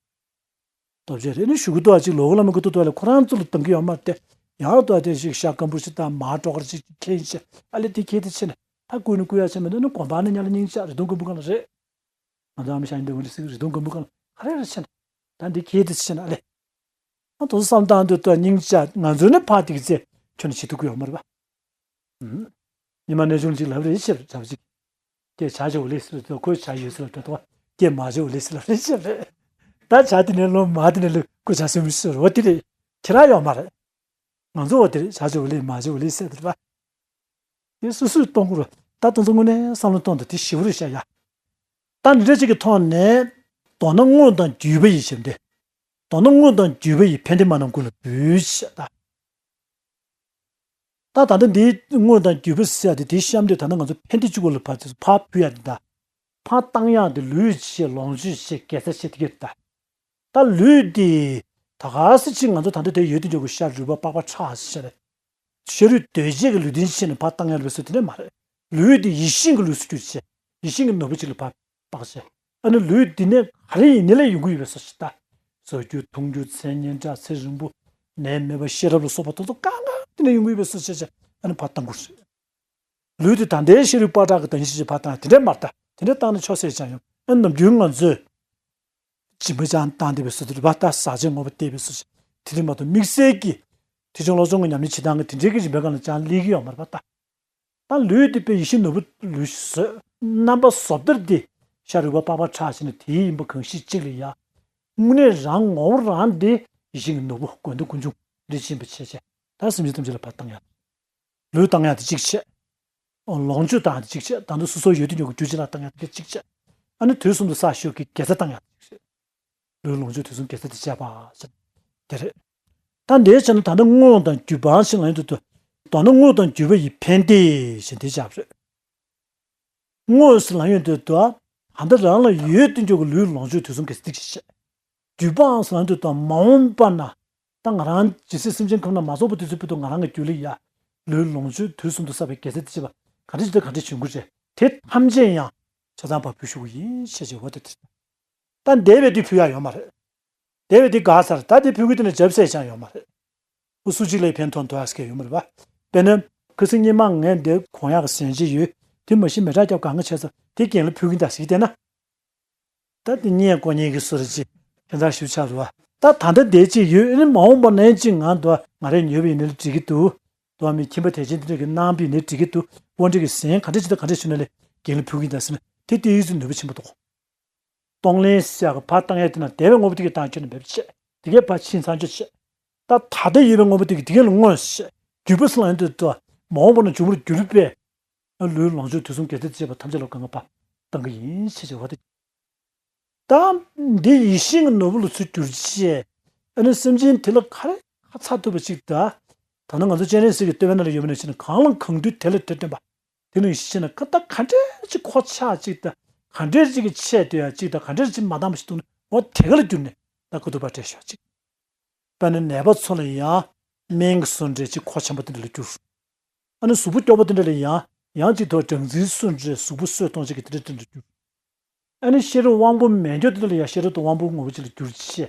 སྟོབས་ཆེ་རེད་ནི་ཞུ་གི་འདུག་ཨ་ཅིག་ལོ་གི་ལ་མི་གི་འདུག་ལ་ཁོ་རང་ཚོ་ལ་འདང་གི་ཡོད་མ་རེད་དེ། ཡང་ལྟོས་དེ་ཞིག་ཤ་སྐམ་པོ་ཞིག་དང་མར་སྒྲོ་དཀར་ཅིག་ཁྱེར་ཤག་ཨ་ལེ་དེ་ཁྱེར་དེ་ཕྱིན་ད་བསྐུལ་ནི་བསྐུལ་ཡག་ཆེ་མི་འདུག་ནི་དགོན་པ་ནི་ཉ་ལ་སྙིང་རྗེ་རི་དོང་དགོན་པོ་གང་ལ་རེད། ང་ཚོ་ཨ་མ་ཤང་འདི་འོན་ཏེ་སི་རི་དོང་དགོན་པོ་གང་ལ་ག་རེ་རེད་ཕྱིན་ད་འདི་ཁྱེར་དེ་ཕྱིན་ཨ་ལེ། ང་དོ་བསམ་སྟངས་འདི་ལྟོས་སྙིང་རྗེ་ང་ཚོ་ནི་ཕ་དེ་གི་ཚེ་ཁྱོད་ནི་བྱེད་ཐུབ་གི་ཡོད་མ་རེད་པ། ཉི་མ་གནས་ཆུང་ཅིག་ལབ་རེད་ཤེས་རབ་ཅིག་ཀྱེ་བྱ་བྱེད་འོ་ལེ་སི་ལ་ཁོས་བྱ་ཡོད་སི་ལ་ཏོ་ཀྱེ་མ་བྱེད་འོ་ལེ་སི་ལ་རེད་ཤེས་རེད། ད་བྱ་དེ་ནས་ལོ་མ་དེ་ནས་ལོ་ཁོས་བྱ་སེམས་སི་རོ་དེ་རེད། ཁྱེད་རང་ཡོད་མ་རེད། ང་ཚོ་འོ་དེ་རེད་བྱ་བྱེད་འོ་ལེ་མ་བྱེད་འོ་ལེ་སི་དེ་རེད་པ། དེ་སུ་སུས་གཏོང་དགོས་རེད་ད་དེ་ཚོ་དངོས་གནས་བསམ་བློ་གཏོང་དང་དེ་ཞིབ་རེད་བཤད་ཡ། ད་འདི་འདྲ་ཅིག་གི་ཐོག་ནས་མདོར་ན་དངོས་དང་བརྒྱུད་པ་ཡི་ཞབས་འདེགས། མདོར་ན་དངོས་དང་བརྒྱུད་པ་ཡི་ཕན་བདེ་མ་རྣམས་ཀུན་ལ་འབུལ་ཞེས་ད། ད་ད་ལྟ་འདིའི་དངོས་དང་བརྒྱུད་པ་ཟེར་ཡ་དེ་དེའི་གཤམ་དུ་ད་ལྟ་ང་ཚོ་ཕན་བདེ་གཅིག་པོ་ལ་ཕར་ཚུར་ཕར་ཕུལ་ཡ་དེ་ད། ཕར་བཏང་ཡ་དེ་ལུས་བྱེད་ལོངས་སྤྱོད་བྱེད་དགེ་རྩ་བྱེད་དེ་གྱུར་ད། ད་ལུས་དེ་ད་ག་སེ་ཅིག་ང་ཚོ་ད་ལྟ་དེ་ཡོད་དུ་འཇོག་གི་ཤ་རུས་པ་པགས་པ་ཁྲག་ཟེར་ཡ་རེད། ཤ་རུས་གདོས་བཅས་ཀྱི་ལུས་རྟེན་ཅིག་བྱས་ནས་ཕར་བཏང་ཡ་ལུས་སུ་དེ་འདྲ་མ་རེད། ལུས་དེ་ཡིད་བཞིན་གྱི་ལུས་སུ་གྱུར་བྱས་ཡིད་བཞིན་གྱི་ནོར་བུ་ཅིག་ལ་ཕར། དཔག་བྱས། ཨ་ནི་ལུས་འདི་ནས་ག་རེ་ཡིན་ནི་ལས་ཡོང་གི་ཡོད་པའི་བཟོ་ཞིག་ད། ཟ་རྒྱུ་འཐུང་རྒྱུ་མཚན་སྙན་གྲགས་ཚེ་རིང་པོ། ནད་མེད་པ་ཤེས་རབ་ལ་སོགས་པ་དེ་ཚོ་གང་གང་འདི་ནས་ཡོང་གི་ཡོད་པའི་བཟོ་ཞིག་བྱས་བྱས་ཨ་ནི་ཕར་བཏང་དགོས་རེད། ལུས་འདི་ད་ལྟའི་ཤ་རུས་པགས་ཁྲག་གི་བདག་ཉིད་ཅིག་ཕར་བཏང་དེ་འདྲས་མ་རེད་ད། དེ་འདྲས་བཏང་ན་ཆོག་ཟེར་ཅང་ཡོང་ཨ་ནི་ནམ་རྒྱུན་ང་ཚོས། སྦྱིན་པ་ཅང་བཏང་བསྡད་པའི་བཟོ་དེ་རེད་པ་ད་ཟག་བཅས་ངོ་བོ་བལྟས་པའི་བཟོ་ཞིག་དེ་རེད་མ་གཏོགས་དམིགས་བསལ་གྱི། ཐེག་ཆུང་བློ་སྦྱོང་གི་ཉམས་ལེན་བྱེད་སྟངས་ཀྱི་དེ་འདྲའི་གི་རིམ་པའི་སྒང་ལ་ཅང་སླེབས་ཀྱི་ཡོད་མ་རེད་པ་ད། ད་ལུས་དེ་དཔེ་ཡིད་བཞིན་ནོར་བུ་ལུས་བཟོས། རྣམ་པ་བཟོ་ལྟར་དེ་ཤ་རུས་པ་པགས་པ་ཁྲག་བྱས་ནས་དེའི་ཡིན་པ་གང་ཞིག་གཅིག་ལ་ཡ། དངོས་གནས་རང་ངོ་བོ་རང་དེ་ཡིད་བཞིན་གྱི་ནོར་བུ་དགོས་འདོད་ཀུན་འབྱུང་རིན་ཆེན་པའི་ཆེ་ཆེ་ད་སེམས་ཅན་ཐམས་ཅད་ལ་ཕར་བཏང་ཡག་ལུས་བཏང་ཡག་དེ་གཅིག་བྱས། ལོངས་སྤྱོད་བཏང་ཡག་དེ་གཅིག་བྱས། ད་དུང་སོ་སོ་ཡོད་དུ་ཡོད་ཀྱི་རྒྱུ་ཅིག་ལ་བཏང་ཡག་དེ་གཅིག་བྱས། ཨ་ནི་དུས་གསུམ་དུ་བསགས་ཞོར་གྱི་དགེ་རྩ་བཏང་ཡག་དེ་གཅིག་བྱས། ལུས་ལོངས་སྤྱོད་དུས་གསུམ་དགེ་རྩ་དེ་བྱས་པ་ཟེར། དེ་རེད། ད་འདིའི་ཆ་ནས་ད་ལྟ་དངོས་དང་བརྒྱུད་པའང་ཞེས་ལབ་ཡོང་དུས་དུ། མདོར་ན་དངོས་དང་བརྒྱུད་པ་ཡི་ཕན་བདེ་ཞེས་འདི་བྱ་བ་རེད། དངོས་སུ་ལ་ཡོད་དུས་དུ། ད་ལྟ་རང་ལ་ཡོད་དུ་འཇོག་གི་ལུས་ལོངས་སྤྱོད་དུས་གསུམ་གྱི་སྡིག་ཞེས། བརྒྱུད་པའང་ཟེར་ན་དུས་དང་མ་འོངས་པ་ན། ད་ང་རང་ཇི་སྲིད་སེམས་ཅན་ཁམས་ན་མ་རྫོགས་པ་དུས་ཚོད་བར་དུ་ང་རང་གི་རྒྱུད་ལ་ཡ། ལུས་ལོངས་སྤྱོད་དུས་གསུམ་དུ་བསགས་པའི་དགེ་རྩ་དེ་བྱེད་པ་ག་འདྲ་ཅིག་དང་ག་འདྲ་བྱུང་གི་རེད་དེ་ཐམས་ཅད་ཡང་ཆ་ཚང་པར་ཕུལ་ཞུ་གི་ཡིན་ཞེས་བྱས་འོ་དེ་དེ། ད་འདས་པའི་དུས་ཕུལ་ཡ་ཡོད་མ་རེད། འདས་པའི་དུས་འགག་ཚར་ད་དེ་ཕུལ་གི་དེ་ནས་བྱབ་སྲས་ཅང་ཡོད་མ་རེད། ཁོ་སུ་གཅིག་ལས་ཕན་ཐོགས་འདུག་ཨ་སྐད་ཡོད་མ་རེད་པ། དཔེར་ན། ཁ་སང་སྔོན་མ་ངས་འདི་གོང་ཡག་གི་ཟན་ཅིག་ཡོད། དེ་མ་གཞི་མེ་དྲག་རྒྱབ་གང་ག་བྱས་ཚར་དེ་རྒན་ལ་ཕུལ་གི་འདུག་ཟེར་གི་བསྡད་ན། ད་དེ་ཉན་གོ་ཉན་གི་སུ་རེད་ཅིག་ཁྱེད་ཚང་ཞུ་ཆགས་རེད་པ། ད་ད་ལྟ་བསྡད་ཅིག་ཡོད་ཨེ་ནི་མ་འོངས་པ་ནས་ཅིག་ང་འདུག་ང་རེ་ཉོས་པ་ཡིན་ནི་ལ་འགྲིག་གི་འདུག་འདུག་མི་ཁྱིམ་པ་དེ་ཅན་དེ་འདྲ་གི་གནང་པ་ཡིན་ནི་འགྲིག་གི་འདུག་དབང་ཁྲིད་ཀྱི་ཟན་ག་འདྲས་ཅིག་དང་ག་འདྲས་བྱུང་ན་ལས་རྒན་ལ་ཕུལ་གྱིན་དང་ཟེར་ན་དེ་ཏོག་ཙམ་ནུས་པ་ཆེན་པོ་འདུག་གོ། གཏོང་ལེན་ཟེར་ཡག་གི་ཕར་བཏང་ཡག་དེ་ན་འདས་པའི་དངོས་པོ་དེ་གི་བཏང་ཁྱོན་ནས་འབེབས་བྱས། དེ་གའི་ཕར་ཕྱིན་ཚར་ཆོག་བྱས། ད་ད་ལྟ་ཡོད་པའི་དངོས་པོ་དེ་གི་དེ་གའི་ལ་བསྔོས་བྱས། བརྒྱུད་པ་སུ་ལ་ཡང་དུ་དུ་མ་འོངས་པ་ན་འབྱུང་བར་གྱུར་པའི་ལུས་ལོངས་སྤྱོད་དུས་གསུམ་དགེ་རྩ་བཅས་པ་ཐམས་ཅད་ལ་གང་ག་ཕར་བཏང་གི་ཡིན་ཞེས་བྱ་བ་དེ། ད་འདི་ཡེ་ཤེས་ཀྱི་ནོར་བུ་ལ་ཚུར་གྱུར་ཅིག་ཨ་ནི་སེམས་ཅན་དེ་ལ་ག་རེ་ཁ་ཚ་ཐུབ་པ་ཅིག་ད། ད་ནི་ང་ཚོ་སྤྱན་རས་གཟིགས་ཀྱི་བསྟོད་པའི་ནང་ལ་ཡོད་པ་ནང་བཞིན་གང་ལ་གང་འདུལ་དེ་ལ་དེ་སྟོན་པ། དེ་ནང་བཞིན་ན་ཀ་ད་ག་འདྲས་ཅིག་གོ་ཆག་ཅིག་ད། ག་འདྲས་ཅིག་གི་ཆད་དུ་ཡ་ཅིག་ད་ག་འདྲས་ཅིག་མ་འདང་བ་ཞིག་འདུག་ན་འོ་དེ་ག་ལ་གྱུར་ནས་ད་ཀ་ཐུབ་པ་སྤྲད་ཤོག་ཅིག་དཔེར་ན་ནད་པ་ཚོ་ལ་ཡང་སྨན་གྱི་གསུང་འདྲས་ཅིག་གོ་ཆེན་པོ་དེ་འདྲ་ལ་གྱུར། ཨ་ནི་གཟུགས་པོ་སྐྱོ་པོ་དེ་འདྲ་ལ་ཡང་ཡང་ཅིག་ཐོག་སྦྲང་རྩིའི་གསུང་འདྲས་གཟུགས་པོ་གསོས་གཏོང་བྱེད་ཀྱི་དེ་འདྲ་དེ་འདྲ་གྱུར། ཨ་ནི་ཤེས་རབ་དབང་པོ་མེད་འགྱུར་དེ་འདྲ་ལ་ཡང་ཤེས་རབ་དབང་པོ་ངོ་བོ་ཅིག་ལ་གྱུར་ཅེས།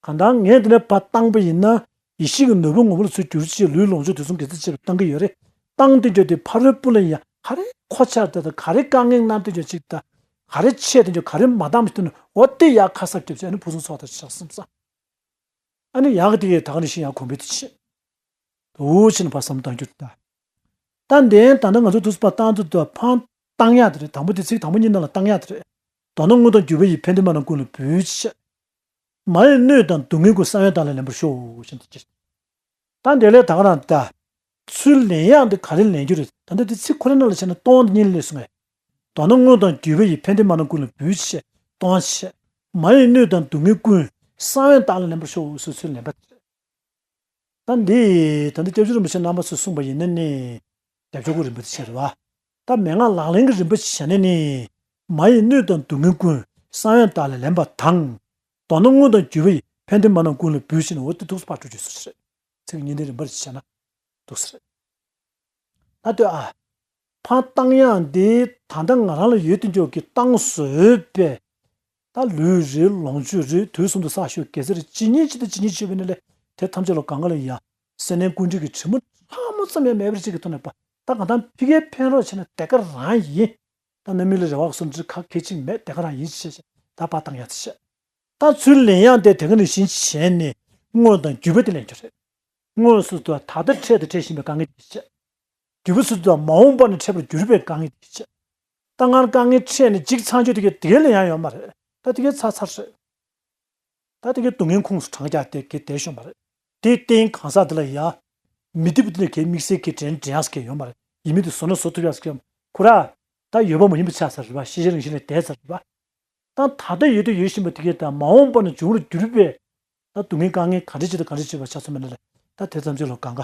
གང་ལྟར་ངས་འདི་ནས་ཕར་བཏང་པ་ཡིན་ན་ཡེ་ཤེས་ཀྱི་ནོར་བུ་ངོ་བོ་ལ་ཚུར་གྱུར་ཅེས་ལུས་ལོངས་སྤྱོད་དུས་གསུམ་དགེ་རྩ་བཅས་པ་བཏང་གི་ཡོད་རེད། བཏང་དེ་འགྱུར་དེ་ཕ་རོལ་པོ་ལ་ཡང་ག་རེ་གོ་ཆག་དེ་དང་ག་རེ་དཀའ་ངལ་གནང་དེ་འགྱུར་ཅིག་དང་ག་རེ་ཆད་དེ་འགྱུར་ག་རེ་མ་འདང་མི་ཐུབ་ན་འོ་དེ་ཡག་ཁ་གསབ་རྒྱབ་ཅེས་ཨ་ནི་ཕུན་སུམ་ཚོགས་དང་ཆགས་སེམས་བསམ། ཨ་ནི་ཡག་གི་དེ་གའི་ད་ག་ནང་བཞིན་ཡང་གོང་འཕེལ་དུ་ཕྱིན། དུ་ཕྱིན་ཕར་བསམ་བཏང་རྒྱུ་ད། ད་འདན་ད་ལྟ་ང་ཚོ་དུས་སུ་ཕར་བཏང་དུས་ད་ཕར་བཏང་ཡག་དེ་རེད། དང་པོ་དེ་ཚིག་དང་པོ་གཉིས་ནང་ལ་བཏང་ཡག་དེ་རེད། མདོར་ན་དངོས་དང་བརྒྱུད་པ་ཡི། ཕན་བདེ་མ་ལ་ཀུན་ལ་འབུལ་ཕྱིར། མ་ཡི་གནོད་དང་སྡུག་བསྔལ་ཀུན། གསང་བའི་བདག་ལ་ལེན་པར་ཤོག་ཞེས་འདི་ཅི། ད་འདི་ལས་ད་ག་རང་ད། ཚུར་ལེན་ཡག་འདི་ག་རེ་ལེན་རྒྱུ་རེད། ད་ལྟ་འདི་ཚིག་ཁོ་རའི་ནང་ལ་བྱས་ན་གཏོང་འདི་གཉིས་ལས་སོང་ངས། མདོར་ན་དངོས་དང་བརྒྱུད་པ་ཡི། ཕན་བདེ་མ་ལ་ཀུན་ལ་འབུལ་ཕྱིར། གཏོང་ཕྱིར། མ་ཡི་གནོད་དང་སྡུག་བསྔལ་ཀུན། གསང་བའི་བདག་ལ་ལེན་པར་ཤོག་ཟེར་ཚུར་ལེན་པ་རེད། ད་འདི་ད་ལྟ་སྐྱབས་རྗེ་རིན་པོ་ཆེ་རྣམ་པ་ཚོས་གསུངས་པ་ཡིན་ན་ནི་རྒྱབ་ཕྱོགས་ཀྱི་རིམ་པ་དེ་བྱས་རེད་བ། ད་མན་ངག་ལག་ལེན་གྱི་རིམ་པ་བྱས་ན་ནི་མ་ཡི་གནོད་དང་སྡུག་བསྔལ་ཀུན། གསང་བའི་བདག་ལ་ལེན་པ་དང་། མདོར་ན་དངོས་དང་བརྒྱུད་པ་ཡི། ཕན་བདེ་མ་ལ་ཀུན་ལ་འབུལ་ཕྱིར་ནི་འོ་དེ་ཐུགས་སུ་ཕར་འགྲོ་རྒྱུ་སུ་ཞིག་རེད། ཚིག་གཉིས་ལྡན་རིམ་པར་བྱས་ན་འདུག་ཟེར། ད་ལྟོས་ཨ། ཕར་བཏང་ཡག་འདི་ད་ལྟ་ང་རང་ལ་ཡོད་དེ་འཇོག་གི་བཏང་བཟོས་པས། ད་ལུས་རེད་ལོངས་སྤྱོད་རེད་དུས་གསུམ་དུ་བསགས་ཞུ་དགེ་རྩ་རེད་ཇི་སྙེད་ཅིག་དང་ཇི་སྙེད་ཅིག་ཡོད་པ་ཡིན་ན་ལས་དེ་ཐམས་ཅད་ལ་གང་ག་ལ་ཡང་སེམས་ནས་ཀུན་འདུས་ཀྱི་དྲི་མ་ཕྲ་མོ་ཙམ་ཡང་མེད་པར་ཅིག་གི་ཐོག་ནས་པ་ད་གང་ལྟར་ཕ་གིར་ཕན་རོགས་བྱས་ན་དེ་ག་རང་ཡིན། ད་རྣམ་སྨིན་ལ་རེ་བ་གསུམ་ཅིག་ཁ་སྐད་ཅིག་མེད་དེ་ག་རང་ཡིན་ཞེས་ད་ཕར་བཏང་ཡག་དེ་བཤད། ད་ཚུར་ལེན་ཡག་དེ་དེ་ག་ནང་བཞིན་བྱས་ནས་དངོས་དང་བརྒྱུད་པ་དེ་ལེན་རྒྱུ་རེད། དངོས་སུ་དུ་ད་ལྟ་འཕྲད་དང་འཕྲད་བཞིན་པའི་དཀའ་ངལ་དེ་བཤད། བརྒྱུད་པ་སུ་དུ་མ་འོངས་པ་ན་འཕྲད་པར་འགྱུར་བའི་དཀའ་ངལ་དེ་བཤད། ད་སྔར་དཀའ་ངལ་འཕྲད་ནས་འཇིག་ཚར་རྒྱུ་དེ་གའི་དེ་གའི་ལེན་ཡག་ཡོད་མ་རེད། ད་དེ་གའི་ཚར་ཚར་རེད། ད་དེ་གའི་སྡུག་བསྔལ་ཁོངས་སུ་གྲང་རྒྱག་དེ་གའི་བསྡད་ཤོག་མ་རེད། དེའི་རྟེན་གང་ཟག་དེ་ལ་ཡ། མི་བདེ་པོ་དེ་ལ་གའི་དམིགས་བསལ་གྱི་དྲན་དྲན་ཡག་ཟེར་གྱི་ཡོད་མ་རེད། ཡིན་མིན་དེ་བཟོ་ན་བཟོ་ཐུབ་ཡག་ཟེར་གྱི་ཡོད་མ་རེད། ཁོ་ར། ད་ཡོད་པ་མ་ཡིན་པ་ཆགས་ཚར་རེད་པ། ཤེས་བྱ་རང་བཞིན་ལས་འདས་ཚར་རེད་པ། ད་ད་ལྟ་ཡོད་དུ་ཡོད་བཞིན་པ་དེ་གས་དང་མ་འོངས་པ་ན་འབྱུང་བར་འགྱུར་བའི་ད་སྡུག་བསྔལ་དཀའ་ངལ་ག་འདྲ་ཅིག་དང་ག་འདྲ་ཅིག་བ་ཆགས་སོང་མིན་ན་ལས་ད་དེ་ཙམ་ཅིག་ལ་གང་ག་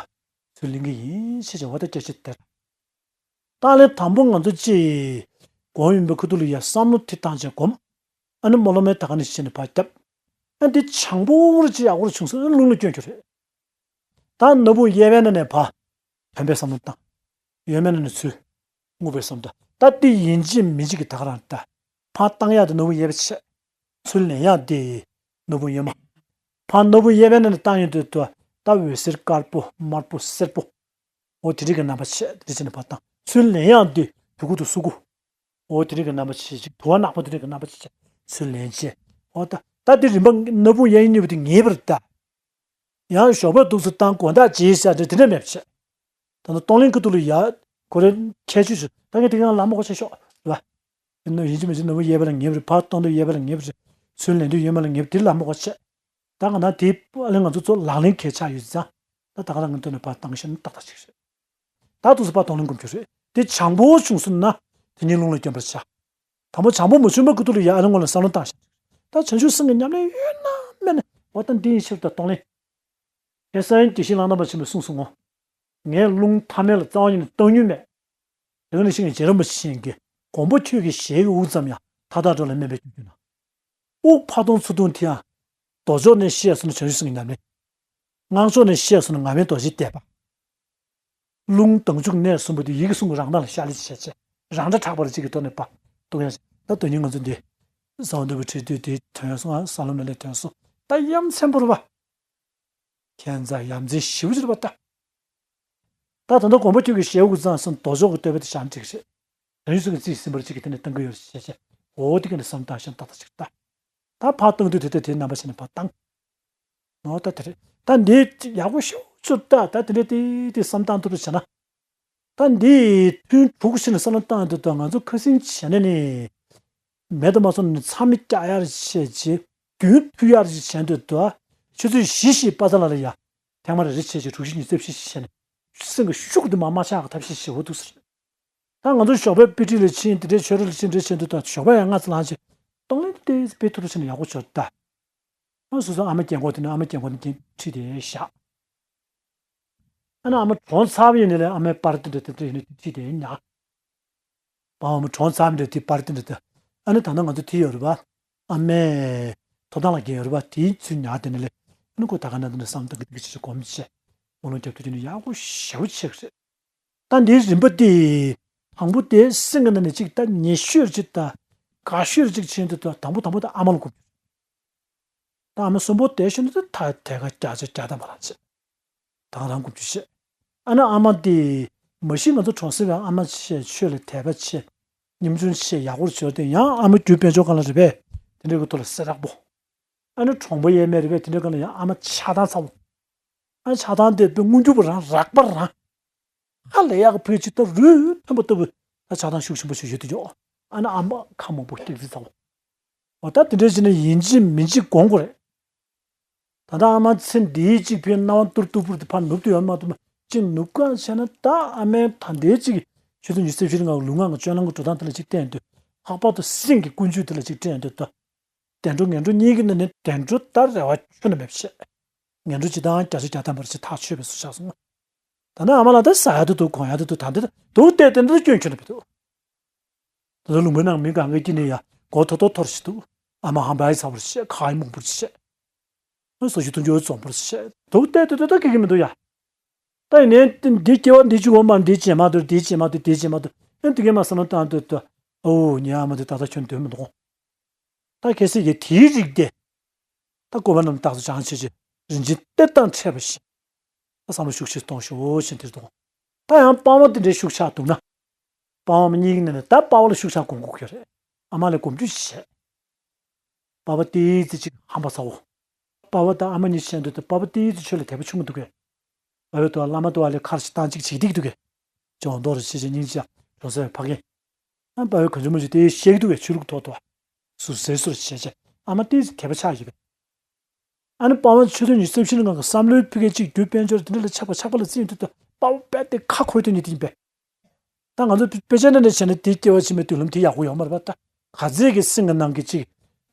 ཚུར་ལེན་གྱི་ཡིན་ཞེས་བྱ་བ་ད་སྐད་ཆ་དེར། ད་ལན་དང་པོ་ང་ཚོ་ཅིག་སྒོམ་ཡིན་པའི་ཁུ་ཐུག་ལ་ཡ་བསམ་བློ་དེ་བཏང་བྱས་སྒོམ། ཨ་ནི་སྨོན་ལམ་མེད་ད་ག་ནས་བྱས་ནས་ཕར་བརྒྱབ། ཨ་འདི་བྱང་པོ་རུ་ཅིག་ཡག་པོ་རུ་བྱུང་སོང་ཨ་རླུང་ལ་བསྐྱོན་རྒྱུ་རེད། ད་ནོར་བུ་གཡས་པའི་ནང་ནས་ཕར། བོན་པོའི་བསམ་བློ་བཏང་། གཡོན་མའི་ནང་ནས་ཚུར། རྔུལ་བའི་བསམ་བློ་བཏང་། ད་འདི་ཡིན་གཅིག་མིན་གཅིག་གི་ད་ག་རང་ད། ཕར་བཏང་ཡག་དེ་ནོར་བུ་གཡས་པ་བྱས། ཚུར་ལེན་ཡག་དེ། ནོར་བུ་གཡོན་མ། ཕར་ནོར་བུ་གཡས་པའི་ནང་ནས་བཏང་ཡོང་དུས་ད། ད་འོད་ཟེར་དཀར་པོ་དམར་པོ་སེར་པོ། འོ་དེ་འདྲ་གི་རྣམ་པ་བྱས་དེ་འདྲ་བྱས་ནས་ཕར་བཏང་། ཚུར་ལེན་ཡག་དེ་དུ་ཁུ་དུ་སུ་ཁུ། འོ་དེ་འདྲ་གི་རྣམ་པ་བྱས་ཅིག་དུ་བ་ནག་པོ་དེ་འདྲ་གི་རྣམ་པ་བྱས་བྱས་ཚུར་ལེན་བྱས། འོ་ད་ད་དེ་རིམ་པ་ནོར་བུ་གཡས་གཡོན་གཉིས་པོ་དེ་ངེས་པར་ད། ཡང་ཞོགས་པ་འདུག་སེ་བཏང་དགོང་དག་བྱས་ཟེར་དེ་དེ་འདྲ་མེད་པ་བྱས། ད་ནི་གཏོང་ལེན་ཁུ་ཐུག་ལ་ཡ། ཁོ་རེ་ཁྱད་ཆོས་སུ་ད་ངས་དེ་ག་ལ་མོ་གོ་ཆ་ཤོག་རེད་པ། ཡིན་ན་ཡིན་གཅིག་མིན་གཅིག་ནོར་བུ་གཡས་པ་ལ་ངེས་པ་རེད། ཕར་གཏོང་དུས་གཡས་པ་ལ་ངེས་པ་རེད། ཚུར་ལེན་དུས་གཡོན་མ་ལ་ངེས་པ་དེ་ལ་མོ་གོ་ཆ། ད་ང་ད་དེ་ཨ་ལེ་ང་ཚོ་ཚོ་ལག་ལེན་གལ་ཆགས་ཡོད་ཙང་། ད་ད་ག་ལ་ང་ཚོ་ནས་ཕར་བཏང་ཤེས་ན་ཏག་ཏག་ཅིག་རེད། ད་དུས་སུ་ཕར་གཏོང་ལེན་སྒོམ་རྒྱུ་རེད། དེ་བྱང་པོ་བྱུང་སོང་ན། དེ་ཉིད་རླུང་ལ་བསྐྱོན་པར་བྱ། དང་པོ་བྱང་པོ་མ་བྱུང་བའི་ཁུ་ཐུག་ལ་ཡ་ཨ་ལེ་ངོ་ལ་བསམ་བློ་བཏང་ཤེས། ད་བྱང་ཆུབ་སེམས་ཀྱི་ཉམས་ལེན་ཡོད་ན་མེད་ན་འོ་ད་འདི་ཡིན་ཕྱིར་ད་གཏོང་ལེན། ཨེ་ས་ཡན་དགེ་བཤེས་ལག་ན་པ་ཆེན་པོས་གསུངས་སོང་ངོ་། ངས་རླུང་ཐ་མལ་ལ་རྩ་བ་ཉིད་ནས་བཏང་མྱོང་མེད། དེ་ནས་ཤིང་རྗེ་རིན་པོ་ཆེ་གིས་མགོན་པོ་ཁྱོད་ཀྱི་ཞལ་གྱི་དབུགས་ཙམ་ཡང་མཐའ་དག་འགྲོ་ལ་དམན་པས་སྐྱོབ་གྱུར་ན། དབུགས་ཕར་གཏོང་ཚུར་གཏོང་དེ་ཡང་། ལྡོག་ཕྱོགས་ནས་བཤད་སོང་ན་བྱང་ཆུབ་སེམས་ཀྱི་ཉམས་ལེན། ངང་ཕྱོགས་ནས་བཤད་སོང་ན་ངག་དབང་རྡོ་རྗེའི་བཟླས་པ། རླུང་ལྡང་འཇུག་གནད་གསུམ་པོ་དེ་ཡི་གེ་གསུམ་གྱི་རང་སྒྲ་ལ་ཤར་ལས་བྱས་བྱས་རང་སྒྲ་གྲགས་པ་ལ་གཅིག་གི་ཐོག་ནས་པ། རྟོགས་ཡང་ད་དོན་སྙིང་ང་ཚོ་འདི། གསང་བ་འདུས་པའི་ཁྲིད་དུས་དེ་ཐོན་སོང་ཨ་ས་ལམ་ལ་ལས་ཐོན་སོང་ད་ཡ་མཚན་པོ་རེད་པ། ཁྱད་མཚར་ཡ་མཚན་ཞེ་པོ་ཅིག་རེད་པ་ད། ད་ད་ལྟ་མགོན་པོ་ཁྱོད་ཀྱི་ཞལ་དབུགས་ཙམ་སོང་ལྡོག་ཕྱོགས་ཀྱི་བསྟོད་པ་དེ་བྱང་ཅིག་རེད། བྱང་ཆུབ་སེམས་ཀྱི་རྩིས་ཟིན་པར་གཅིག་གི་དེ་ནས་གཏང་གི་ཡོད་ཞེས་བྱས། འོ་དེ་ག་ནས་བསམ་བཏང་ཤིང་ཏག་ཏག་ཅིག་ལྟ། ད་ཕར་བཏང་དུས་དེ་ལྟ་དེའི་རྣམ་པ་བྱས་ནས་ཕར་བཏང་། ནོ་ད་དེ་རེད། ད་འདི་ཡག་པོ་ཤོག་ཚུར་ལྟ་ད་དེ་འདྲ་དེ་དེ་བསམ་བཏང་ཐུབ་པ་བྱས་ན། ད་འདི་ཐུན་དྲུག་ཕྱིན་ལ་བསམ་བློ་བཏང་དུས་ད་ང་ཚོ་ཁ་སང་བྱས་ན་ནི། མེད་དུ་མ་སོང་ནས་མཚམས་མི་སྐྱ་ཡར་བྱས་རྗེས་རྒྱུན་མཐུད་ཡར་བྱས་དུས་ད། ཆུ་ཚོད་བཞི་ཞིག་པ་ས་ལ་ལ་ཡ། ཐེངས་མ་རེ་རེ་བྱས་རྗེས་དྲུག་བཞི་ཉི་ཤུ་རྩ་བཞི་ཞིག་བྱས་ནས། སེམས་ཀྱི་ཤུགས་དེ་མ་མ་ཆག་གི་ཐབས་ཤེས་བྱེད་འོ་འདུག་ཟེར། ད་ང་ཚོ་ཞོགས་པའི་དཔེ་ཁྲིད་ལ་ཕྱིན་དེ་འདྲའི་ཆོས་ར་ལ་ཕྱིན་འདྲ་བྱས་དུས་ད་ཞོགས་པ་ཡང་སྔ་ཙམ་ལངས་བྱས། གཏོང་ལེན་དེ་དཔེ་ཐུབ་པ་བྱས་ནས་ཡག་པོ་བྱོས་ད། ཨ་སོ་སོ་ཨ་མ་རྒན་གོག་དེ་ནས་ཨ་མ་རྒན་གོག་དེ་ཁྲིད་དེ་བཞག་ཨ་ནི་ཨ་མ་གྲོངས་ཚར་བ་ཡིན་ནའི་ལས་ཨ་མའི་པར་དེ་འདྲ་དེ་འདྲ་ཡིན་ནའི་དེ་ཁྲིད་དེ་ཉག་པའོ་མ་གྲོངས་ཚར་བ་འདྲ་དེའི་པར་དེ་འདྲ་དེ། ཨ་ནི་ད་ལྟ་ང་ཚོ་དེ་ཡོད་རེད་པ། ཨ་མའི་ཐོབ་ཐང་ལ་འགན་ཡོད་རེད་པ། དེའི་ཚུལ་ཉག་དེ་ནས་ལས། ཨ་ནི་ཁོ་ད་ག་ན་དེ་འདྲ་བསམ་སྟངས་ཀྱི་དེ་གི་ཆེད་དུ་གོམས་བྱས། སྨོན་ལམ་རྒྱབ་ཐུབ་རྒྱུ་ནི་ཡག་པོ་ཞེ་པོ་ཆགས་རེད། ད་འདིའི་རིམ་པ་དེ། དང་པོ་དེ་སེམས་ཀྱི་ནང་ནས་གཅིག་ད་ཉེ་ཤོས་གཅིག་ད། དགའ་ཤོས་གཅིག་ཕྱིན་དུས་ད་དང་པོ་དང་པོ་ད་ཨ་མ་ལ་གོམས། ད་ཨ་མ་གསོན་པོ་བསྡད་ཤོར་ན་ད་ཐད་ཀར་བརྒྱ་ཆ་བརྒྱ་ཐམ་པ་རང་བྱེད། ད་ག་རང་སྒོམ་རྒྱུ་བཤད། ཨ་ནི་ཨ་མ་དེ་མ་གཞི་ང་ཚོ་གྲོངས་ཟིན་པའི་ཨ་མ་ཆེ་ཆོས་ལ་དད་པ་ཆེ། ཉམ་ཆུང་ཆེ་ཡག་པོར་བྱོས་ཏེ་ཡང་ཨ་མ་རྒྱུ་དཔལ་འབྱོར་སྒང་ལ་རེད་པས། དེ་འདྲའི་གི་ཐོག་ལ་སེ་དྲག་པོ། ཨ་ནི་གྲོང་པ་ཡས་མས་རེད་པས། དེ་འདྲའི་སྒང་ལ་ཡང་ཨ་མ་ཆགས་སྡང་ཚ་བོ། ཨ་ནི་ཆགས་སྡང་དེ་དཔེ་མངོན་གྱུར་པ་རང་རགས་པ་རང་། ཧ་ལས་ཡག་གི་ཕུལ་ཅིག་ད་རུས་ཐོན་པ་ལྟ་བུ། ད་ཆགས་སྡང་ཤུགས་ཆེན་པོ་ཞིག་ཡོད་དུ་ཡོད། ཨ་ནི་ཨ་མ་ཁ་མང་པོ་སྐྱག་རྫུན་ཚ་བོ། འོ་ད་དེ་འདྲ་བྱས་ན་ཡིན་གཅིག་མིན་གཅིག་སྒོམ་དགོས་རེད། ད་ལྟ་ཨ་མ་ཚེ་འདིའི་གཅིག་ཕན་སྣང་བ་ཏུར་ཏུར་པུར་དེ་ཕར་ནུབ་ཏུ་ཡོད་མ་གཏོགས་གཅིག་ནུབ་གང་བྱས་ན་ད་ཨ་མའི་ད་ལྟའི་གཅིག་ཆུ་ཚོད་ཉི་ཤུ་རྩ་བཞི་རིང་ལ་ལུས་ངག་གི་སྤྱོད་ལམ་གྱི་འགྲོ་སྟངས་དེ་ལ་གཅིག་བསྟན་དུས་ལྷག་པར་དུ་སེམས་ཀྱི་ཀུན་སྤྱོད་དེ་ལ་གཅིག་བསྟན་དུས་ད། བདེ་འགྲོ་ངན་འགྲོ་གཉིས་ཀྱི་ནང་ནས་བདེ་འགྲོ་ད་རེ་བ་ཁྱོན་ནས་མེད་པ་བྱས། ངན་འགྲོ་ཇི་ལྟར་བརྒྱ་ཆ་བརྒྱ་ཐམ་པར་ཅིག་ཐག་ཆོད་པའི་བཟོ་ཆགས་སོང་། ད་ནི་ཨ་མ་ལགས་ད་ཟ་ཡག་དུ་འདུག་གོན་ཡག་དུ་འདུག་ད་འདི་འདུག་སྟེ་དེ་འདྲ་སྐྱོན་ཁྱོན་ནས་མི་འདུག་ད་ལྟ་ལུང་པའི་ནང་མི་གང་ག་ཀྱི་ནི་ཡ་མགོ་ཐོར་ཐོར་ཐོར་ཞིག་འདུག་ཨ་མ་ཧམ་པ་ཡི་ཚ་བོར་བཤད། ཁ་ཡི་མང་པོར་བཤད། ཨ་སོ་ཞིག་དུང་ཅོ་འཛོམས་པོར་བཤད་འདུག་སྟེ་དེ་དེ་ད་ཀི་ཀི་མི་འདུག་ཡ། ད་ཡིན་ནའི་འདི་སྐྱེ་བ་འདི་གཅིག་འོ་མ་འདི་བྱེད་མ་ཐུབ་འདི་བྱེད་མ་ཐུབ་འདི་བྱེད་མ་ཐུབ་ཨ་འདི་གས་མ་བསམ་བློ་བཏང་དུས་ད་ཨོ་ངའི་ཨ་མ་འདི་ད་ལྟ་ཁྱོན་འདོན་མི་འདུག་ད་གལ་སྲིད་ཀྱི་དེའི་རིགས་དེ། ད་བཀོད་པ་རྣམས་རྟག་ཏུ་བྱང་ཆེ་ཆེ་རིན་ཆེན་གཏེར་དང་འཕྲད་པ་བཞིན། ད་བསམ་བློ་ཤུགས་ཆེ་གཏོང་ཤོག་ཕྱིན་དེར་གཏོང་། ད་ཡང་པ་ཕ་དེ་འདྲའི་ཤུགས་ཆག་འདུག་ན། པ་ཕ་གཉིས་ཀྱི་ནང་ནས་ད་པ་ཕ་ལ་ཤུགས་ཆག་གོང་གོ་གི་རེད། ཨ་མ་ལ་གོམས་འདྲིས་བྱས། པ་ཕ་ཏིས་ཙི་ཅིག་ཧམ་པ་ཚ་བོ། པ་ཕ་དང་ཨ་མ་གཉིས་ཤེས་འདུག་ད་པ་ཕ་ཏིས་ཙི་ཆོས་ལ་དད་པ་ཆུང་གི་འདུག་གས། བ་བའི་ཐོག་བླ་མ་ཐོག་ལ་ཁར་ཞིག་བཏང་ཅིག་བྱེད་ཀྱི་འདུག་གས། ཇོ་མདོ་རུ་ཤེས་བྱ་སྙིང་རྗེ་གྲོང་གསེབ་ཕ་གི། ཨ་ཕ་བའི་གང་བྱུང་མང་བྱུང་དེ་བཤད་ཀྱི་འདུག་གས། ཆོས་ལུགས་ཐོག་ཏུ། སུ་ཟེར་སུར་བྱས་བྱས་ཨ་མ་ཏིས་ཙི་དད་པ་ཆགས་ཡོད་པས། ཨ་ནི་པ་ཕ་ཆུ་ཚོད་ཉི་ཤུ་རྩ་བཞི་ནང་གི་བསམ་བློའི་ཕུགས་ཀྱི་གཅིག་རྒྱུ་དཔལ་འབྱོར་དེ་འདྲ་ལ་ཆགས་པ་ཆགས་པ་ལ་བརྩིས་ཡོང་དུས་ད་པ་ཕ་དཔེ་དེ་ཁ་འཁོར་དོན་ཉིད་དེ་ཡིན་པས། ད་ང་ཚོ་དཔེ་ཆ་འདྲ་འདྲ་བྱས་ན་དེ་སྐྱེ་བ་ཕྱི་མའི་མདུན་ལམ་དེ་ཡག་པོ་ཡོད་མ་རེད་པ། ད་ག་ཚད་ཀྱི་སེམས་ཀྱི་ནང་གི་གཅིག་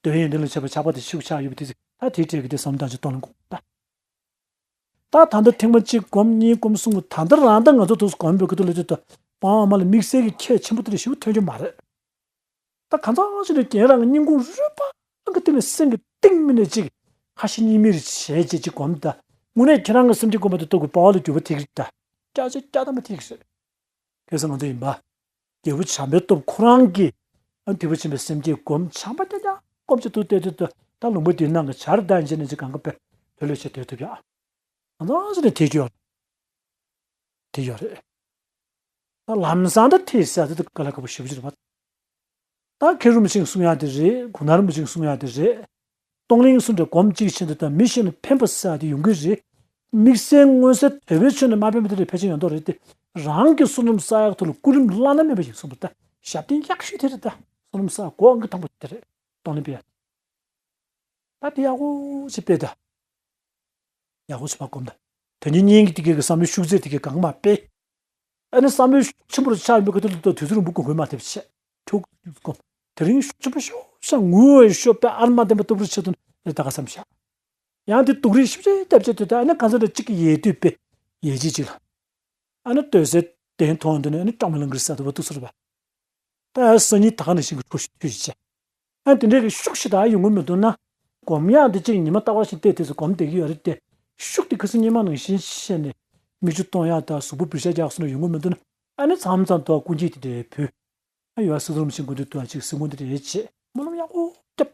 འདོད་ཡོན་དེ་ལ་ཆགས་པ་ཆགས་པ་དེ་ཤུགས་ཆགས་ཡོད་པ་དེ་ད་དེའི་གྲས་ཀྱི་དེ་བསམ་བློ་བཏང་ཅིག་གཏོང་ལེན་དགོས་ད། ད་ད་ལྟ་ཐེངས་མ་གཅིག་སྒོམ་གཉིས་སྒོམ་གསུམ་གྱི་ད་ལྟ་རང་ད་ང་ཚོ་དུས་སུ་སྒོམ་པའི་ཁ་ཐུག་ལ་དེ་ད་པ་ཕ་མ་ལ་དམིགས་བསལ་གྱི་ཁྱད་ཆེན་པོ་དེ་འདྲ་ཞིག་ཐོན་རྒྱུ་མ་རེད། ད་གང་ཟག་ཅིག་ནས་རྒན་རང་གི་སྙིང་ཁུང་རུས་པ་གི་གཏིང་ནས་སེམས་ཀྱི་གཏིང་མི་ནས་ཅིག་ཁ་ཞེ་གཉིས་མེད་རེ་བྱས་བྱས་ཅིག་སྒོམ་ད། དངོས་གནས་ཁྱེད་རང་གི་སེམས་ཀྱི་སྒོམ་པ་དེ་རྟོགས་པའི་དཔའ་བ་ལ་འགྱུར་བ་ཐེག་རེད་ད། བརྒྱ་ཆ་བརྒྱ་ཐམ་པ་ཐེག་རེད། ཁ་སང་ང་ཚོ་ཡིན་པ། རྒྱལ་པོ་བྱམས་པའི་སྟོབས་ཁོ་རང་གིས་ཨ་ཐེག་པ་ཆེན་པོའི་སེམས་བསྐྱེད་སྒོམ་བྱམས་པ་རྐྱང་རྐྱང་སྒོམ་ཅིག་ཏུ་བལྟས་དུས་ད་ད་ལུང་པ་འདིའི་ནང་གི་བྱར་ད་འཇལ་ནས་ཅིག་གང་ག་པའི་དོན་ལས་བྱེད་སྡོད་ཐུབ་ཡ། ང་ཚོ་ཨ་ཙི་ནས་དེ་རྒྱུ་ཡོད། དེ་ཡོད་རེད། ད་ལམ་སང་ད་ཐེ་ས་དེ་ད་དཀའ་ལས་ཁག་པོ་ཞེ་པོ་ཅིག་རེད་པ། ད་མཁན་རིན་པོ་ཆེས་གསུང་ཡག་དེ་རེད། གུ་ནར་རིན་པོ་ཆེས་གསུང་ཡག་དེ་རེད། གཏོང་ལེན་གསུམ་དེ་སྒོམ་གཅིག་བྱེད་དུས་ད་མི་ཤི་ནས་ཕན་པ་ས་དེ་ཡོང་གི་རེད། དམིགས་བསལ་མངོན་གསལ་དོད་པའི་ཆོས་ནི་མ་ཕན་པ་དེ་རེད། ཕལ་ཆེར་ཡོང་མདོག་རེད་དེ། རང་གི་བསོད་ནམས་བསགས་ཡག་ཐོག་ལ་སྐུ་རིམ་བླ་ན་མེད་པ་ཞིག་གསུངས་པ་ད་ཞབས་བརྟན་ཡག་ཤོས་དེ་རེད་ད། བསོད་ནམས་བསགས་སྒོ་ཨང་གི་དང་པོ་དེ་རེད། གཏོང་ལེན་སྤེལ་ཡག་ད་དེ་ཡག་པོ་ཞིག་སྤེལ་ད། ཡག་པོ་ཞིག་ཕར་སྒོམ་ད། དོན་གཉིས་གཉིས་ཀྱི་དེ་གའི་བསམ་བློའི་ཤུགས་ཚད་དེ་གའི་གང་མ་སྤེལ། ཨ་ནི་བསམ་བློའི་ཤུགས་ཆེན་པོ་རུ་ཆགས་ཡོད་པའི་ཁ་ཐུག་ལ་ད་དུས་ཚོད་རིང་པོ་སྒོམ་དགོས་མ་ཐེབས་བྱས། ཁྱུག་ཁྱུག་སྒོམ། དེ་རིང་ཤུགས་ཆེན་པོ་ཤོག་ཤག་ངུ་བའི་ཤོག་པའི་ཨར་མ་ལྡན་པ་ལྟ་བུར་བྱེད་དུ་ནི་ད་ག་བསམ་བཞག་ཡང་དེ་སྡུག་རུས་ཞིབ་ཅིག་བཏབ་བྱས་དུས་ད་ཨ་ནི་གང་ཟག་འདྲ་གཅིག་གི་ཡལ་དུས་པས་ཡལ་རྗེས་གཅིག་ལ། ཨ་ནི་སྡོད་སའི་གདན་མཐོང་དུས་ནས་ཨ་ནི་སྐྲག་མ་ལང་གིར་ས་དུ་བ་ཏུ་སུ་རུ་བ། ད་སང་ཉིན་ད་ག་ནང་བཞིན་གྱི་འཕྲོ་ཞིག་མཐུད་ཅིག་བྱས། ཨ་དེ་འདྲའི་གི་ཤུགས་ཤིག་ད་ཡོང་གི་མི་འདུག་ན། སྒོམ་ཡག་འདི་གཅིག་ཉི་མ་ལྟ་བ་བཞིན་བལྟས་བལྟས་སུ་སྒོམ་བསྡད་ཀྱི་ཡོད་རེད་དེ། ཤུགས་དེ་ཁ་སང་སྔོན་མ་ནང་བཞིན་བཤད་ནས་མིག་ཆུ་གཏོང་ཡག་དང་གཟུགས་པོ་འབུད་ཤ་རྒྱག་སོགས་ལ་ཡོང་གི་མི་འདུག་ན། ཨ་ནི་མཚམས་མཚམས་དུ་སྐུ་འགྱེད་དེ་འདྲའི་བུ། ཨ་ཡོད་སྲིད་རུམ་ཞིག་དགོས་དུས་དུ་ཨ་ཅིག་སྲིད་ངོ་འདི་འདྲའི་བྱེད་སྨོན་ལམ་ཡག་པོ་བརྒྱབ།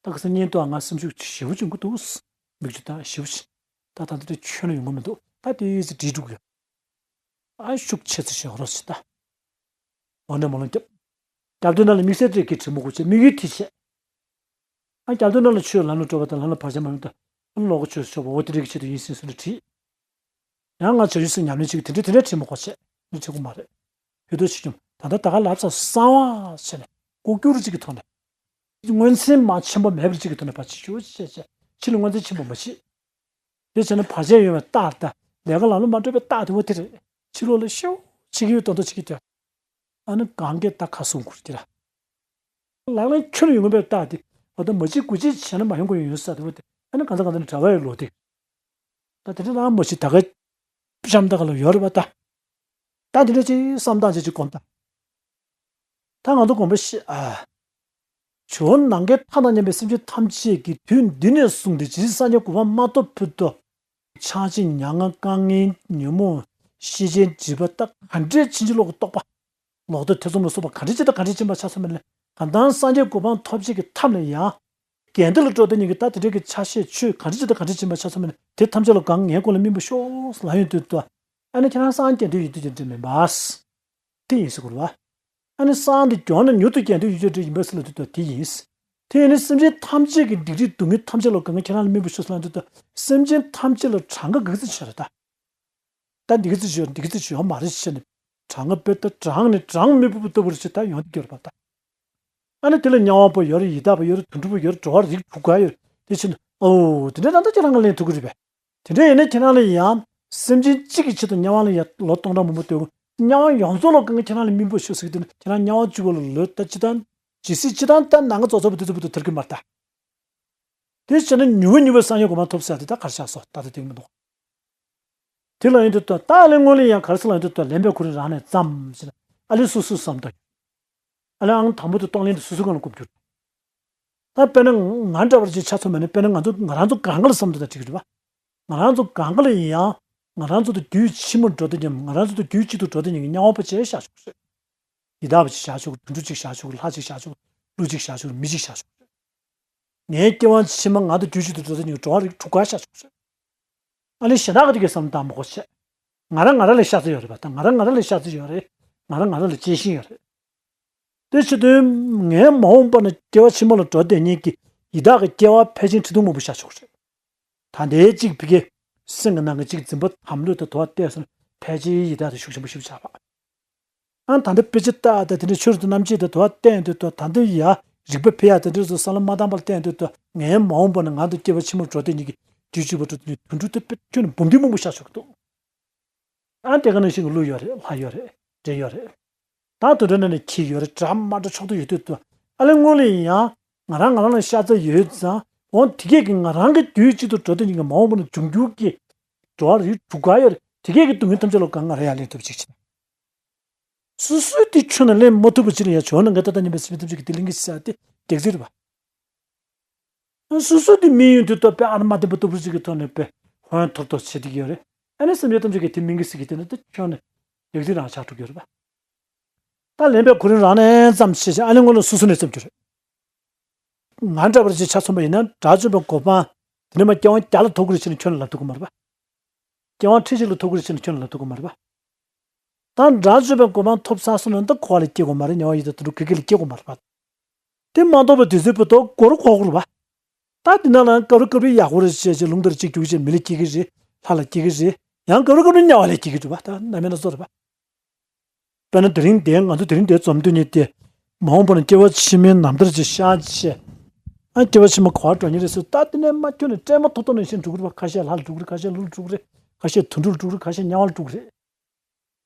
ད་ཁ་སང་བརྙན་ཐུང་ང་སེམས་ཤུགས་ཞེ་པོ་ཅིག་འགུ་འདུག་མིག་ཆུ་དང་ཞེ་པོ་ཅིག་ད་ད་འདི་འདྲ་ཁྱོན་ནས་ཡོང་གི་མི་འདུག་ད་དེ་ཡིས་སུ་བྲིས་འགྲོ་གི་ཡོད། ཨ་ཤུགས་ཆེ་ཚུལ་ཞིག་རོགས་བྱེད་ད། འོ་ནས་མོ་ལོང་རྒྱབ། རྒྱབ་དུས་ན་ལ་དམིགས་བསལ་དེ་གི་དྲི་མོ་གོ་ཆེ་དམིགས་ཡུལ་དེ་བྱས། ཨ་རྒྱབ་དུས་ན་ལ་ཆོས་ལམ་ལ་སྤྲོ་བ་དང་ལམ་ལ་བར་ཆད་མ་ཡོང་ད། ཨ་ལོག་གོ་ཆོས་ཆོག་པ་འོ་དེ་འདྲ་གི་ཆེད་དུ་ཡིན་སྲིད་སུ་ལ་བྲིས། ཡང་ང་བྱ་ཡུལ་སུ་ཉམས་ལེན་བྱེད་གི་དེ་འདྲ་དེ་འདྲ་དྲི་མོ་གོ་ཆེ། ནི་བྱེད་དགོས་མ་རེད། ཕུད་རྡོག་ཆེ་ཆུང་ད་ལྟ་ད་ག་ལབ་ཙམ་གསང་བ་བྱས་ནས་ལྐོག་གྱུར་གཅིག་གི་ཐོག་ནས། མངོན་མཚན་མ་ཆེན་པོ་མེད་པར་གཅིག་གི་ཐོག་ནས་ཕར་ཕྱི་ཞུ་བྱས་བྱས་ཕྱི་ལ་མངོན་མཚན་ཆེན་པོ་མ་བྱེད། དེ་བྱས་ན་བར་ཆད་ཡོད་པའི་རྟགས་དང་ལས་ཀ་ལམ་ལ་མ་འགྲོ་བའི་རྟགས་དེ་བོ་དེ་རེད། ཕྱི་ལོགས་ལ་ཤོག་བྱེད་ཀྱི་ཡོད་མདོག་མདོག་བྱེད་ཀྱི་འདུག་ཨ་ནི་གང་གས་ད་ཁ་གསུམ་ཁུར་གྱི་ར། ལག་ལེན་ཁྱོན་ཡོང་པའི་རྟགས་དེ་འོ་ད་མ་བྱེད་དགུ་བྱེད་བྱས་ན་མ་ཡོང་གི་ཡོད་ས་དེ་བོ་དེ་ཨ་ནི་གང་ཚ་གང་ཚ་ནས་གྲྭ་པ་ཡི་ལོ་དེ། ད་དེ་འདྲ་ལ་མ་བྱེད་ད་ག་བཤམ་ད་ག་ལ་ཡོད་རེད་པ་ད། ད་དེ་འདྲ་ཅིག་བསམ་སྟངས་ཅིག་ཅིག་སྒོམ་ད། ད་ང་ཚོ་དགོངས་པ་བཞེས་ཨ། ཇོ་བོ་ནམ་མཁའི་མཐའ་དང་མཉམ་པའི་སེམས་ཅན་ཐམས་ཅད་ཀྱིས་དུས་འདི་ནས་བཟུང་སྟེ་ཇི་སྲིད་སངས་རྒྱས་གོ་འཕང་མ་ཐོབ་བར་དུ། ཆགས་ཞེན་མྱ་ངན་དཀའ་ངལ་ཉོན་མོངས་ཤེས་བྱའི་སྒྲིབ་པ་ད་ག་འདྲའི་ཕྱིན་ཅི་ལོག་གི་རྟོག་པ། ལོག་ལྟ་ཐེ་ཚོམ་ལ་སོགས་པ་ག་འདྲ་ཅིག་དང་ག་འདྲ་ཅིག་ཡིན་པ་ཆ་ཚང་མ་ལས་གང་ལྟར་སངས་རྒྱས་གོ་འཕང་ཐོབ་བྱེད་ཀྱི་ཐབས་ལ་ཡང་། དགེ་འདུན་ལ་འགྲོ་དེ་ཉིད་ཀྱི་ད་དེ་འདྲའི་གི་ཆ་ཤས་ཆོས་ག་འདྲ་ཅིག་དང་ག་འདྲ་ཅིག་ཡིན་པ་ཆ་ཚང་མ་ལས་དེ་ཐམས་ཅད་ལ་གང་ངའི་མགོ་ལ་སྨིན་པ་ཤོག་ལ་ཡོང་དུས་དུ། ཨ་ནི་ཁྱེད་རང་སངས་རྒྱས་དུས་ཡིན་དུས་ཅི་འདྲ་མིན་པ། དེ་ཡིན་ཟེར་དགོས་རེད་བ། ཨ་ནི་སངས་དེ་མགྱོགས་ན་མྱུར་དུ་རྒྱལ་དུས་ཡོད་ཅོག་འདྲ་ཡིན་པ་ཟེར་ལ་དུས་དུ་དེ་ཡིན། དེ་ཡིན་ནི་སེམས་ཅན་ཐམས་ཅད་ཀྱི་སྡིག་སྒྲིབ་སྡུག་བསྔལ་ཐམས་ཅད་ལ་གང་ཁྱེད་རང་ལ་སྨིན་པ་ཤོག་ལ་དུས་དུ། སེམས་ཅན་ཐམས་ཅད་ལ་གྲངས་ཀ་ག་ཚོད་ཆེ་རེད་ད། ད་འདི་ག་ཚོད་ཆེ་ཡོད་འདི་ག་ཚོད་ཆེ་ཡོད་མ་རེད་ཟེར་ནས། གྲངས་ཀ་དཔེ་ད་གྲངས་ནས་གྲངས་མི་ཕོད་པ་ལྟ་བུ་རེད་ཟེར་ད་ཡོང་དུས་སྐྱོར་བ་ད། ཨ་ནི་དེ་ལ་དམྱལ་བ་པོ་ཡོད་རེད། ཡི་དྭགས་པོ་ཡོད་རེད། དུད་འགྲོ་པོ་ཡོད་རེད། འགྲོ་བ་རིགས་དྲུག་ག་ཡོད་རེད། དེ་ཕྱིན་ཨོ་དེ་འདྲ་ད་ལྟ་ཁྱེད་རང་ག་ལན་ཐུབ་ཀྱི་རེད་པས། དེ་འདྲ་ཡིན་ན་ཁྱེད་རང་ལ་ཡང་སེམས་ཅན་གཅིག་གི་ཆེད་དུ་དམྱལ་བ་ལ་ཡང་ལོ་སྟོང་ཕྲག་མང་པོ་སྡོད་དགོས། དམྱལ་བ་ཡོངས་རྫོགས་ལ་གང་ཁྱེད་རང་ལ་སྨིན་པོ་ཤོག་ཟེར་གྱི་དེ་ནི་ཁྱེད་རང་དམྱལ་བ་གཅིག་པོ་ལ་ལོ་ད་སྤྱི་དང་ཇི་སྲིད་སྤྱི་དང་ད་ནང་གི་རྫོགས་ཚོགས་པ་དེ་ཚོ་བུ་དུ་ཐར་གྱི་མ་རེད་ད། དེ་བྱས་ན་མྱུར་བ་མྱུར་བའི་སངས་རྒྱས་གོ་འཕང་ཐོབ་ཟེར་ཡ་དེ་ད་ག་རེ་ཆགས་སོང་ད་ལྟ་དེ་མི་འདུག་དེ་ལ་ཡིན་དུས་ད་ད་ཨ་ལས་སྔོན་ལ་ཡང་ག་རེ་ཟེར་ལ་ཡིན་དུས་ད་ལེན་པའི་ཁོ་རང་རང་ནས་ཙམ་ཞེ་ན་ཨ་ལས་སོ་སོའི་བསམ་དོན། ཨ་ལས་ཨང་དང་པོ་དེ་གཏོང་ལེན་དེ་སོ་སོའི་སྒང་ལ་བཀུག་རྒྱུ། ད་དཔེར་ན་ང་འདྲ་བར་ཅིག་ཆ་མཚོན་པ་ནི་དཔེར་ན་ང་ཚོ་ང་རང་ཚོ་གང་ག་ལ་བསམ་དོན་ད་འགྲིག་གི་རེད་པ། ང་རང་ཚོ་གང་ག་ལ་ཡིན་ཡང་ང་རང་ཚོ་དང་རྒྱུད་ཕྱི་མར་འགྲོ་དེ་མཉམ་ང་རང་ཚོ་དང་རྒྱུད་གཅིག་ཏུ་འགྲོ་དེ་ཉིད་ཀྱི་དམྱལ་བ་པོ་ཅིག་བཞག་ཆོག་གི་རེད། ཡི་དྭགས་པ་ཅིག་བཞག་ཆོག་གི་དུད་འགྲོ་ཅིག་བཞག་ཆོག་གི་ལྷ་ཅིག་བཞག་ཆོག་གི་ཀླུ་ཅིག་བཞག་ཆོག་གི་མི་ཅིག་བཞག་ཆོག་གི་ངའི་སྐྱེ་བ་ཕྱི་མ་ང་དང་རྒྱུད་གཅིག་ཏུ་འགྲོ་ས་ཉིད་འགྲོ་བ་རིགས་དྲུག་ཀ་ཤ་ཆོག་ཟེར། ཨ་ནི་ཞེ་དྲག་གི་དེ་གའི་བསམ་བློ་བཏང་མ་དགོས་བྱས། ང་རང་ང་རང་ལ་ཤ་ཚ་ཡོད་རེད་པ་ད་ང་རང་ང་རང་ལ་ཤ་ཚ་ཡོད་རེད། ང་རང་ང་རང་ལ་གཅེས་ཤིང་ཡོད་རེད། དེ་ཕྱི་དོན་ངའི་མ་འོངས་པ་ན་སྐྱེ་བ་ཕྱི་མ་ལ་འགྲོ་བསྡད་མཁན་གྱི་ཡི་དྭགས་ཀྱི་སྐྱེ་བ་ཕལ་ཆེར་ཁྲི་སྟོང་མང་པོ་ཤ་ཆོག་རེད། ད་ལྟའི་གཅིག་ཕ་གི་སེམས་ཀྱི་ནང་གི་གཅིག་འཛིན་པ་དམ་ལུས་དང་དོ་བ་བལྟས་སོང་ན་ཕལ་ཆེར་ཡི་དྭགས་དེ་ཤུགས་ཆེན་པོ་ཞིག་ཆགས་པ། ཨ་ད་ལྟ་དཔེ་ཆ་ལྟ་དང་དེ་འདྲའི་ཆོས་རིག་ཏུ་རྣམ་འབྱེད་དང་དུ་བ་བསྟན་དུ་དོ་ད་ལྟ་ཡ་རིག་པ་འཕེལ་ཡག་དེ་འདྲ་སོ་བསམ་བློ་མ་བཏང་པར་བསྟན་དུ་དོ་ངའི་མ་འོངས་པ་ན་ང་དང་སྐྱེ་བ་ཕྱི་མར་འགྲོ་དེ་ཉིད་ཀྱི་རྒྱུད་གཅིག་པ་འགྲོ་དེ་ཉིད་དུད་འགྲོ་དེ་དཔེ་ཁྱོན་ནས་འབུམ་སྡེ་མང་པོ་ཤ་ཆོག་གི་འདུག་ཨ་དེ་ག་ནང་བཞིན་གྱི་ཀླུ་ཡོད་རེད། ལྷ་ཡོད་རེད། འདྲེ་ཡོད་རེད། ད་དུད་འགྲོ་ནང་ནས་ཁྱི་ཡོད་རེད། འདྲ་མ་འདྲ་ཕྱོགས་དུ་ཡོད་དུས་དོ་ཨ་ལས་སྔོན་ལ་ཡིན་ཡང་ང་རང་ང་རང་ལ་ཤ་ཚ་ཡོད་ཙང་འོ་དེ་གས་ཀྱི་ང་རང་གི་རྒྱུད་གཅིག་ཏུ་འགྲོ་དེ་ཉིད་ཀྱི་མ་འོངས་པ་ན་འབྱུང་འགྱུར་གྱི་འགྲོ་བ་རིགས་དྲུག་ཀ་ཡོད་རེད། དེ་གས་ཀྱི་སྡུག་བསྔལ་ཐམས་ཅད་ལ་གང་ང་རང་ཡར་ལེན་ཐུབ་ཅིག་བྱེད། སོ་སོའི་དེ་ཁྱོན་ནས་ལེན་མ་ཐུབ་པ་ཅི་ལ་ཡང་ཇོ་ནང་གི་ད་ལྟ་ཉན་པའི་སེམས་ཐམས་ཅད་ཀྱི་དེ་ལེན་གྱི་ཟེར་ཏེ་རྒྱག་རྩིས་རེད་པ། སོ་སོའི་དེ་དམིགས་ཡུལ་དེ་ལྟོས་པའི་ཨ་ན་མ་བདེན་པ་ལྟ་བུ་ཅིག་གི་ཐོག་ནས་པའི་ཧོན་ཐོར་ཐོར་བྱེད་བསྡད་ཀྱི་ཡོད་རེད། ཨ་ནི་སེམས་ཅན་ཐམས་ཅད་ཀྱི་དེ་དམིགས་ཀྱི་ཟེར་གྱི་དེ་ནི་དེ་ཁྱོན་ནས་རྒྱག་རྩིས་རང་ཆགས་འགྲོ་གི་ཡོད་རེད་པ། ད་ལེན་པའི་ཁོ་རང་རང་ནས་ཙམ་བྱེད་ཅིང་ཨ་ནི་སྔོན་ལ་སོ་སོ་ནས་ཙམ་གྱི་རེད། ང་འདྲ་བར་ཅིག་ཆ་མཚོན་པ་ཡིན་ན་དགྲ་བཅོམ་པའི་གོ་འཕང་དེ་ནས་མ་སྐྱེ་བ་བརྒྱ་ལ་ཐོབ་ཀྱི་རེད་ཟེར་ནས་ཁྱོན་ནས་ལབ་ཐུབ་ཀྱི་མ་རེད་པ། སྐྱེ་བ་ཁྲི་གཅིག་ལ་ཐོབ་ཀྱི་རེད་ཟེར་ནས་ཁྱོན་ནས་ལབ་ཐུབ་ཀྱི་མ་རེད་པ། ད་དགྲ་བཅོམ་པའི་གོ་འཕང་ཐོབ་ཚར་སོང་ན་ད་འཁོར་བ་ལ་སྐྱེ་དགོས་མ་རེད། དམྱལ་བ་ཡི་དྭགས་དུད་འགྲོ་ག་གེ་ལ་སྐྱེ་དགོས་མ་རེད་པ། དེ་མ་གཏོགས་པ་དུས་ཚོད་བར་དུ་སྒོར་འཁོར་དགོས་རེད་པ། ད་དེ་ནང་ལ་སྐབས་རེ་སྐབས་རེ་ཡག་པོ་རེད་བྱས་བྱས་རླུང་རྟ་ལ་གཅིག་རྒྱུག་བྱས་མི་ལ་སྐྱེ་གི་རེད། ལྷ་ལ་སྐྱེ་གི་རེད། ཡང་སྐབས་རེ་སྐབས་རེ་དམྱལ་བ་ལ་སྐྱེ་གི་རེད་པ། ད་རྣམ་སྨིན་སྣ་ཚོགས་རེད་པ། དཔེར་ན་དེ་རིང་འདིར་ང་ཚོ་དེ་རིང་འདིར་འཛོམས་དུས་ནི་དེ། མ་འོངས་པ་ན་སྐྱེ་བ་ཕྱི་མའི་ནམ་ཟླ་ཅིག་ཤར་བྱས། ཨ་སྐྱེ་བ་ཕྱི་མ་ག་པར་འགྲོ་མཁན་རེད་ཟེར་ད་དེ་ནས་མ་ཁྱོན་ནས་སྤྲད་མ་ཐོབ་ཐོབ་ནང་བཞིན་འགྲོ་གི་རེད་པ། ཁ་ཤས་ལྷ་ལ་འགྲོ་གི་རེད། ཁ་ཤས་ཀླུ་ལ་འགྲོ་གི་རེད། ཁ་ཤས་དུད་འགྲོ་ལ་འགྲོ་གི་རེད། ཁ་ཤས་དམྱལ་བ་ལ་འགྲོ་གི་རེད།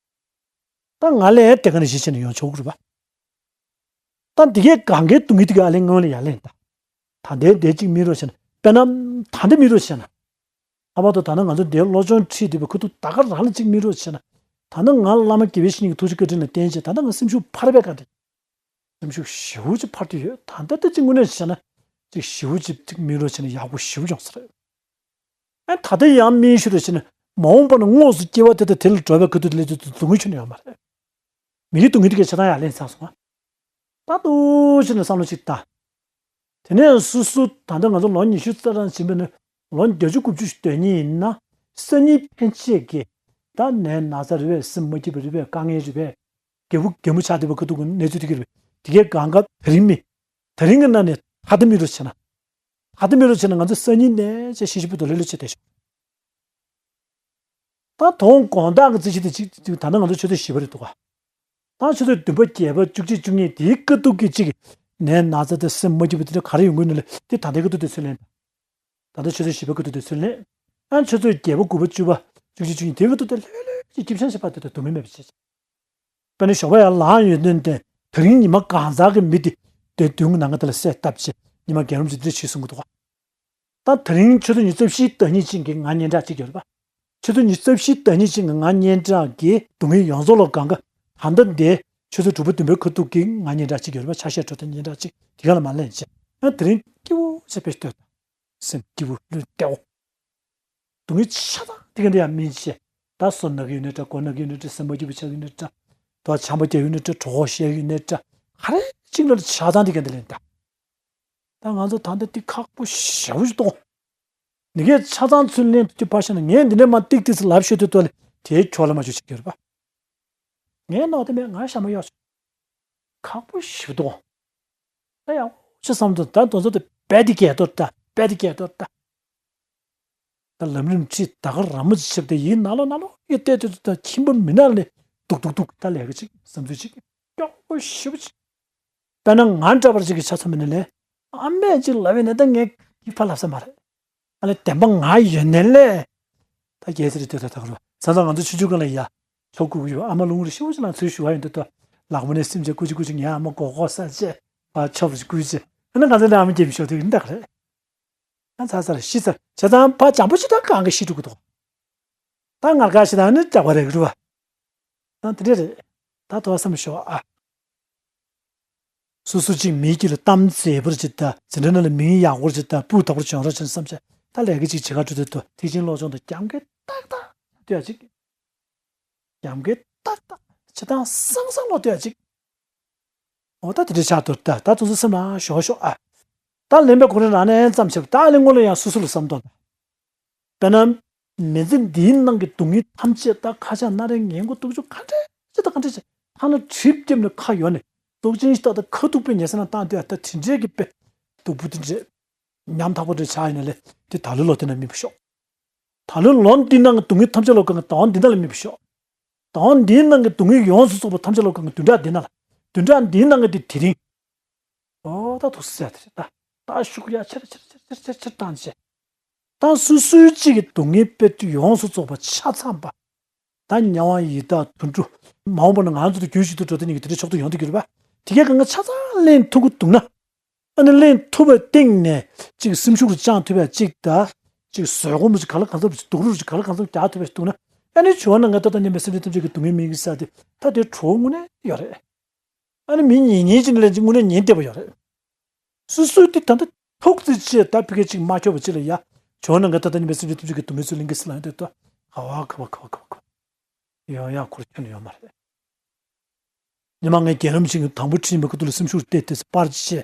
ད་ང་ལས་དེ་ག་ནས་གཞི་བྱས་ནས་ཡོང་ཆོག་གི་རེད་པ། ད་འདི་གས་གང་གའི་སྡུག་བསྔལ་དེ་ག་ཨ་ལས་སྔོན་ལ་ཡར་ལེན་ད། ད་ལྟའི་འདི་གཅིག་སྨིན་རོགས་བྱས་ན། དཔེར་ན། ད་འདི་སྨིན་རོགས་བྱས་ན། ལྷག་པར་དུ་ད་ནི་ང་ཚོ་འདིར་སློབ་སྦྱོང་ཁྲིད་བསྡད་པའི་ཁུ་ཐུག་ད་ག་རང་ལ་གཅིག་སྨིན་རོགས་བྱས་ན། ད་ནི་ང་བླ་མ་དགེ་བའི་བཤེས་གཉེན་གྱི་ཐུགས་རྗེ་བཀའ་དྲིན་ལ་བརྟེན་བྱས་ད་ནི་ང་སེམས་ཤུགས་འཕར་བའི་བཀའ་དྲིན། སེམས་ཤུགས་ཞེ་པོ་ཅིག་འཕར་དུ་ཡོད། ད་ལྟ་ད་གཅིག་དངོས་གནས་བྱས་ན། གཅིག་ཞེ་པོ་ཅིག་གཅིག་སྨིན་རོགས་བྱས་ན་ཡག་པོ་ཞེ་པོ་ཡོང་ས་རེད། ཨ་ད་ལྟ་ཡང་སྨིན་ཤུགས་རེ་བྱས་ན་མ་འོངས་པ་ན་དངོས་སུ་སྐྱེ་བ་དེ་དང་དེ་ལ་འགྲོ་བའི་ཁུ་ཐུག་ལས་དུས་སྡུག་བསྔལ་ཁྱོན་ནས་ཡོད་མ་རེད། མི་གི་སྡུག་བསྔལ་དེ་གའི་ཆ་ཚང་ཡར་ལེན་ཚར་སོང་ང་། ད་ལྟོ་ཞིག་ནས་བསམ་བློ་ཞིག་བཏང་། དེ་ནས་སོ་སོ་ད་ལྟ་ང་ཚོ་ལོ་ཉི་ཤུ་རྩ་གྲངས་ཕྱིན་པ་ནས་ལོ་བརྒྱད་ཅུ་དགུ་བཅུ་ཞིག་སྡོད་མཁན་ཡིན་ན་སང་ཉིན་ཕན་ཆད་ཀྱི་ད་ནད་ན་ཚ་རེད་པས། སེམས་མ་སྐྱིད་པ་རེད་པས། དཀའ་ངལ་རེད་པས། རྒད་པོ་རྒན་མོ་ཆགས་བསྡད་པ་ཁུ་ཐུག་གི་གནས་ཚུལ་དེ་ག་རེད་པས། དེ་གའི་གང་ག་དེ་རིང་མི་དེ་རིང་གི་ནང་ནས་ད་ལྟ་སྨིན་རོགས་བྱས་ན། ད་ལྟ་སྨིན་རོགས་བྱས་ན་ང་ཚོ་སང་ཉིན་ནས་ཅིག་ཞི་ཞི་པོ་དང་ལྷོད་ལྷོད་བྱས་བསྡད་ཤོག་ད་དོན་དགོང་དག་གི་རྩིས་གཞི་དེ་གཅིག་ད་ལྟ་ང་ཚོ་ཆུ་ཚོད་བཞི་པ་རེད་འདུག་ག་ད་ཆུ་ཚོད་བདུན་པ་བརྒྱད་པ་བཅུ་གཅིག་བཅུ་གཉིས་དེའི་དཀའ་སྡུག་གི་གཅིག་ནད་ན་ཚ་དེ་སེམས་མ་སྐྱིད་པ་དེ་འདྲ་ག་རེ་ཡོང་གི་ཡོད་ན་ལས་དེ་ད་ལྟའི་དཀའ་སྡུག་དེ་ཚུར་ལེན། ད་ལྟ་ཆུ་ཚོད་བཞི་པ་དཀའ་སྡུག་དེ་ཚུར་ལེན། ཨ་ཆུ་ཚོད་བརྒྱད་པ་དགུ་པ་བཅུ་པ་བཅུ་གཅིག་བཅུ་གཉིས་དེའི་དཀའ་སྡུག་དེ་ལྷོད་ལྷོད་ཀྱི་སྐྱིད་ཤང་ཤི་པ་དེ་དང་སྡུག་བསྔལ་མེད་པ་བྱེད། དཔེར་ན་ཞོགས་པ་ཡར་ལངས་ཡོང་དོན་དེ་དེ་རིང་ཉི་མ་གང་ཚང་གི་མི་དེ་དེ་མདུན་གྱི་ནང་ང་དེ་ལ་གསལ་བཏབ་བྱས་ཉི་མ་རྒན་རབས་ཅིག་དེ་འདྲ་བྱེད་གསུང་གི་འདུག་ག་ད་དེ་རིང་ཆུ་ཚོད་ཉི་ཤུ་རྩ་བཞིའི་ཟླ་ཉིན་གཅིག་གི་ང་སྙན་གྲགས་གཅིག་ཡོད་རེད་པ། ཆུ་ཚོད་ཉི་ཤུ་རྩ་བཞིའི་ཟླ་ཉིན་གཅིག་གི་ང་སྙན་གྲགས་ཀྱི་སྡུག་བསྔལ་ཡོངས་རྫོགས་ལ་གང་ག་ད་ལྟ་འདི་ཆུ་ཚོད་དྲུག་པ་བདུན་པའི་ཁ་ཐུག་གི་ང་སྙན་གྲགས་གཅིག་ཡོད་རེད་པ། ཆ་ཤས་འཕྲོ་དང་སྙན་གྲགས་གཅིག་དེ་ག་ལ་མ་ལེན་བྱས་ང་དེ་རིང་སྐྱིད་པོ་ཆེ་བེད་སྤྱོད། སེམས་སྐྱིད་པོ་བློ་བདེ་བོ། སྡུག་བསྔལ་ཆ་ཚང་དེ་ག་འདི་ཡང་སྨིན་བྱས། ད་སོ་ན་གི་ཡོད་ནའི་འདྲ། མགོ་ན་གི་ཡོད་ནའི་འདྲ། སེམས་མ་སྐྱིད་པ་ཆགས་ཡོད་ནའི་འདྲ། དོ་ཆམ་པ་རྒྱག་ཡོད་ནའི་འདྲ། གྲོད་ཁོག་བཤལ་ཡོད་ནའི་འདྲ། ག་རེ་གཅིག་ལ་ཆ་ཚང་དེ་ག་འདི་ལེན་ད། ད་ང་ཚོ་ད་ལྟ་འདི་ཁག་པོ་ཞེ་པོ་ཞིག་འདུག་ནི་གས་ཆ་ཚང་ཚུར་ལེན་ཐུབ་ཀྱི་ཕར་བཞག་ན་ངས་འདི་འདྲ་མ་ཏིག་ཏིག་ཙི་ལབ་ཤོད་དུས་ཐོག་ལ་དེའི་ཁྱོག་ལ་མ་ཞུ་བྱེད་ཀྱི་ཡོད་རེད་པ། ངས་ནོར་དེ་མེད། ང་ཞྭ་མོ་གཡོག་ཆོག་ཁག་པོ་ཞེ་པོ་འདུག་ད་ཡག་པོ་ཅིག་བསམ་འདུག་ད་དེ་ཚོ་དེ་རྦད་དེ་རྒྱལ་གཏོར་ད། རྦད་དེ་རྒྱལ་གཏོར་ད། ད་ལམ་རིམ་ཁྲིད་ད་ག་ར་མོ་ཅིག་བྱེད་དེ་ཡིན་ན་ལོ་ན་ལོ་ཡི་བལྟས་དུས་ད་ཁྱིམ་པ་མི་ནག་ལས་སྡུག་སྡུག་སྡུག་ད་ལས་ཀ་ཅིག་བསམ་ཚུལ་ཅིག་ཡག་པོ་ཞེ་པོ་ཅིག་དཔེར་ན་ང་འདྲ་བར་ཅིག་གི་ཆ་ཚང་མི་ནི་ལས་ཨ་མས་ཅིག་ལབ་ཡིན་ན་ད་ངས་ཡིད་ཕར་ལབ་ས་མ་རེད། ཨ་ལས་བདེན་པ་ང་ཡོད་ནའི་ལས། ད་རྒྱལ་སྲིད་རེ་ལྟོས་ད་ད་ག་རུ་ས་ཚང་ང་ཚོ་ཆུང་ཆུང་སྒང་ལ་ཡ། ཆོ་གུ་གུ་ཡོད། ཨ་མ་ལུང་རེ་ཤི་བོ་ཅིག་ལ་ཚུར་ཞུ་བ་ཡོད་འདུག་ད་ལག་མོ་ནས་སེམས་ཅན་ཀུ་ཅི་ཀུ་ཅི་ངའི་ཨ་མ་མགོ་སྐོར་ས་བྱས་ཨ་ཆོབ་རེ་ཀུ་ཅི་ཨ་ན་ང་ཚོ་ནས་ཨ་མ་རྒྱལ་མི་ཤོག་དེ་ཡིན་ད་ག་རེད། ཨ་ཚ་ཚ་རེ་ཤི་ཚ་བྱས་ཙང་ཕ་འཇམ་པོ་ཞིག་ད་གང་གི་ཤི་འགྲོ་གི་འདུག་ད་ངར་ཁ་ཞིག་ད་ནི་ལྕགས་པ་རེ་གི་རུ་བ། ད་དེ་འདྲས་རེད། ད་དོ་བསམ་ཤོག་ཨ། སོ་སོ་གཅིག་མིའི་དཀྱིལ་ལ་གཏམ་མཛེས་པོར་བྱེད་ད། འཛིན་གྲྭ་ནང་ལ་མིང་ཡག་པོར་བྱེད་ད། སྤུས་དག་པོར་བྱུང་རོགས་བྱེད་བསམ་བྱས་ད་ལས་ཀ་ཅིག་བྱེད་ག་འགྲོ་དུས་ཐེག་ཆེན་བློ་སྦྱོང་དང་རྒྱབ་འགལ་ཏག་ཏག་ལྟོས་ཡ་ཅིག་རྒྱབ་འགལ་ཏག་ཏག་བྱེད་སྟངས་སང་སང་ལོག་ལྟོས་ཡ་ཅིག་འོ་ད་དེ་འདྲའི་ཆགས་འདུག་ད་ད་དུང་ཚོ་སེམས་ལ་ཞོག་ཞོག་ཨ། ད་ལེན་པའི་གོ་རིམ་རང་ནས་ཙམ་བྱེད་པ་ད་ལེན་སྔོན་ལ་ཡང་སོ་སོ་ལ་བསམ་དོན་དང་། དཔེར་ན། མི་ཚེ་འདིའི་ནང་གི་སྡུག་བསྔལ་ཐམས་ཅད་ད་ཁ་ཆག་སྣ་རལ་ངན་མགོ་སྡུག་ཅུ་ག་འདྲས་ཅི་ད་ག་འདྲས་ཅི་ཐ་ན་གྲིབ་བརྒྱབ་ནས་ཁ་ཡོར་ནས་སྟོབས་ཆེན་ཞིག་ད་ད་ཁ་ཐུག་པའི་ཉེ་ས་ན་བཏང་དུས་ད་དེ་འདྲས་ཀྱི་དཔེ་སྡུག་པོ་དེ་འདྲས་ཉམ་ཐག་པོ་འདྲས་ཆགས་ཡིན་ན་ལས་དེ་ད་ལོའི་ལོ་དེ་ན་མིན་པ་ཤོག་ད་ལོའི་ལོ་འདི་ནང་གི་སྡུག་བསྔལ་ཐམས་ཅད་ལོ་གང་གི་ཟླ་བ་འདི་ན་ལ་མིན་པ་ཤོག་ཟླ་བ་འདིའི་ནང་གི་སྡུག་བསྔལ་ཡོངས་སུ་རྫོགས་པ་ཐམས་ཅད་ལོ་གང་གི་བདུན་ཕྲག་འདི་ན་ལ་བདུན་ཕྲག་འདིའི་ནང་གི་དེ་དེ་རིང་། ཨོ་ད་ཐུགས་སྲས་དེ་རེད་ད། ད་ཤུགས་ཡ་ཆེར་ཆེར་ཆེར་ཆེར་བཏང་བྱས། ད་སོ་སོའི་གཅིག་གི་སྡུག་བསྔལ་དཔེ་དེ་ཡོངས་སུ་རྫོགས་པ་ཆ་ཚང་པ། ད་དམྱལ་བ་ཡི་དྭགས་དུད་འགྲོ། མ་འོངས་པ་ན་ང་ཚོ་དང་རྒྱུད་གཅིག་ཏུ་འགྲོ་དེ་གཉིས་ཀྱི་དེ་འདྲའི་ཕྱོགས་སུ་ཡོང་དུ་གྱུར་པ། དེ་གའི་གང་ག་ཆ་ཚང་ལེན་ཐུབ་ཀྱི་འདུག་ན། ཨ་ནི་ལེན་ཐུབ་པའི་སྟེང་ནས་གཅིག་སེམས་ཤུགས་རུ་བཅང་ཐུབ་པ་གཅིག་ད། གཅིག་བཟོད་སྒོམ་རུ་གཅིག་ག་ལ་གང་འཚམ་རུ་གཅིག་སྡུག་རུ་རུ་གཅིག་ག་ལ་གང་འཚམ་རྒྱག་ཐུབ་པ་ཞིག་འདུག་ན། ཨ་ནི་བྱུང་བ་ན་ང་ད་ལྟ་ཉམས་པའི་སེམས་ཅན་ཐམས་ཅད་ཀྱི་སྡུག་བསྔལ་མི་ཡི་ས་དེ་ད་དེ་གྲོགས་དངོས་གནས་ཡོད་རེད། ཨ་ནི་མི་ཉིད་ཉིད་ཀྱི་ནི་ལན་གཅིག་དངོས་གནས་ཉིན་བདེ་བ་ཡོད་རེད། སོ་སོའི་དེ་ད་ལྟ་ཐུག་ཙི་ཆེ་ད་ཕི་ཀའི་གཅིག་མ་ཁྱོག་པ་གཅིག་ལ་ཡ། བྱུང་ན་ང་ད་ལྟ་ཉམས་པའི་སེམས་ཅན་ཐམས་ཅད་ཀྱི་སྡུག་བསྔལ་ཚུར་ལེན་གྱི་སྲིད་ལ་ཡང་དེ་ད་ཧ་བ་ཁ་བ་ཁ་བ་ཁ་བ་ཁ་བ། ཡང་ཡང་ཁུར་ཁྱོན་ནས་ཡོད་མ་རེད། ཉི་མ་ངས་རྒན་རབས་ཆེན་གྱི་དང་པོ་ཁྲིད་མི་ཁུ་ཐུ་ལ་སེམས་ཤུགས་བརྟས་ཏེ་པར་ཅི་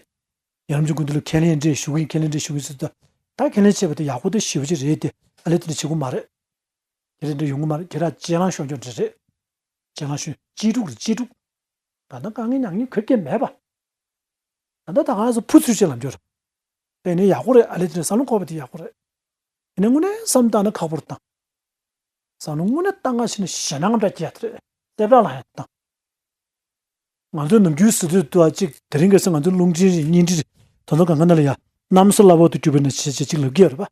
བྱས། རྒན་རབས་ཆེན་ཁུ་ཐུ་ལ་ཁས་ལེན་འདྲེས་ཞུ་གི་ཡིན་ཁས་ལེན་འདྲེས་ཞུ་གི་ཡིན་ཟེར་ད། ད་ཁས་ལེན་བྱས་པ་དེ་ཡག་པོ་དེ་ཞེ་པོ་ཅིག་རེད་དེ་ཨ་ལས་དེ་འདྲ་བྱེད་དགོས་མ་རེད། དེ་རེད་འདྲ་ཡོང་གི་མ་རེད་ཁྱེད་རང་རྗེས་ལངས་ཤོར་འགྱོ་འདྲ་རེད། རྗེས་ལངས་ཤོར་གཅེས་ཕྲུག་རེད་གཅེས་ཕྲུག་ད་ལྟ་དཀའ་ངལ་མྱངས་མྱོང་གོ་སྐབས་མེད་པ། ད་ལྟ་ད་ག་ཚོད་ཕུ་ཚུལ་ཅིག་ལབ་འགྱོ་རེད། དེ་ནི་ཡག་པོ་རེད་ཨ་ལས་དེ་རེད་བསམ་བློ་འཁོར་བ་དེ་ཡག་པོ་རེད། དེ་ནི་དངོས་གནས་བསམ་བཏང་ན་ཁག་པོ་རེད་ད། བསམ་བློ་དངོས་གནས་བཏང་ག་ཕྱིན་ན་ཞེད་སྣང་འདྲ་སྐྱེ་ཡ་དེ་རེད། རྩེ་བྲག་ལ་ཡང་བཏང་། ང་ཚོའི་ནམ་རྒྱུན་ཟེར་དུས་དུ་བ་གཅིག་དེ་རིང་ཁ་སང་ང་ཚོའི་རླུང་འཕྲིན་རེད་བརྙན་འཕྲིན་རེད་དེ་ཚོ་གང་ག་ན་ལ་ཡ་གནམ་ས་བླ་འོག་ཏུ་གྱུར་པའི་ནང་བྱས་བྱས་གཅིག་ལབ་ཀྱི་ཡོད་རེད་པ།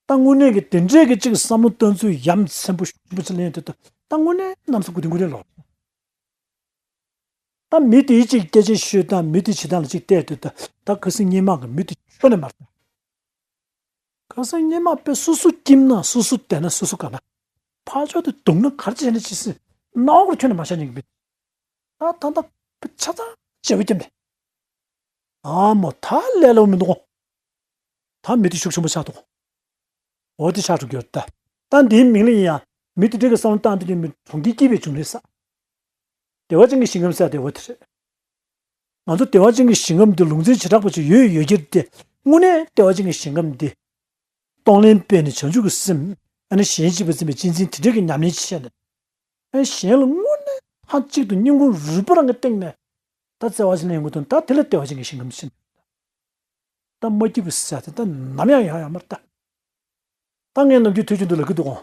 ད་དངོས་གནས་ཀྱི་དེ་འདྲས་ཀྱི་གཅིག་བསམ་བློ་གཏོང་ཚུལ་ཡ་མཚན་པོ་ཞིམ་པོ་ཅིག་ལེན་དུས་ད་ད་དངོས་གནས་གནམ་ས་དགུ་ལྡིང་དགུ་ལྡིང་ལོག་ད་མི་དེའི་གཅིག་སྐད་ཆ་ཤོད་སྟངས་མི་དེ་བྱེད་སྟངས་ལ་གཅིག་བལྟས་དུས་ད་ད་ཁ་སང་སྔོན་མ་གི་མི་དེ་ཁྱོན་ནས་མ་རེད། ཁ་སང་སྔོན་མ་དཔེ་སོ་སོ་སྐྱིད་ན་སོ་སོ་བདེ་ན་སོ་སོ་དགའ་ན། ཕར་ཕྱོགས་དེ་སྡུག་ན་ག་རེ་བྱས་ན་ཅི་སྲིད་སྣང་བ་ཁྱོན་ནས་མ་ཤར་ཉན་གི་མི། ད་ད་ད་ཆ་ཚང་བརྗེ་པོ་སྐྱེམ་པས། ཨ་མོ་ད་ལས་སླ་པོ་མི་འདུག་ད་མི་དེ་ཤུགས་ཆེན་པོ་ཆགས་འདུག་འོ་དེ་ཆགས་འགྲོ་གི་ཡོད་ད། ད་འདིའི་མིང་ལ་ཡིན་ཡང་མི་དེ་འདྲ་གི་བསམ་བློ་བཏང་དུས་ཀྱི་མི་གྲོང་ཁྱེར་སྐྱིད་པའི་བྱུང་རེད་ས། བདེ་བ་ཅན་གྱི་ཞིང་ཁམས་ཟེར་བདེ་བ་དེ་རེད། ང་ཚོ་བདེ་བ་ཅན་གྱི་ཞིང་ཁམས་འདི་ལུང་ཚན་བྱེ་བྲག་པ་ཅིག་ཡོད་ཡོད་ཀྱི་རེད་དེ་དངོས་གནས་བདེ་བ་ཅན་གྱི་ཞིང་ཁམས་འདི། གཏོང་ལེན་སྤེལ་ནས་བྱང་ཆུབ་ཀྱི་སེམས་ཨ་ནི་གཞན་གཅེས་པར་འཛིན་པའི་གཅེས་འཛིན་དེ་འདྲ་གི་ཉམས་ལེན་བྱས་ནས། ཨ་གཞན་ལ་དངོས་གནས་ཐང་གཅིག་ཏུ་སྙིང་ཁུང་རུས་པ་རང་གི་སྟེང་ནས་ད་བརྩེ་བ་ཞིག་ལེན་དགོས་དོན་ད་དེ་ལ་བདེ་བ་ཅན་གྱི་ཞིང་ཁམས་ཟེར། ད་མ་སྐྱིད་པའི་ས་དེ་ད་ནམ་ཡང་ཡོང་ཡོད་མ་རེད་ད། ད་ངས་ནམ་རྒྱུན་ཐོས་རྒྱུ་འདུག་ལབ་ཀྱི་འདུག་གོ།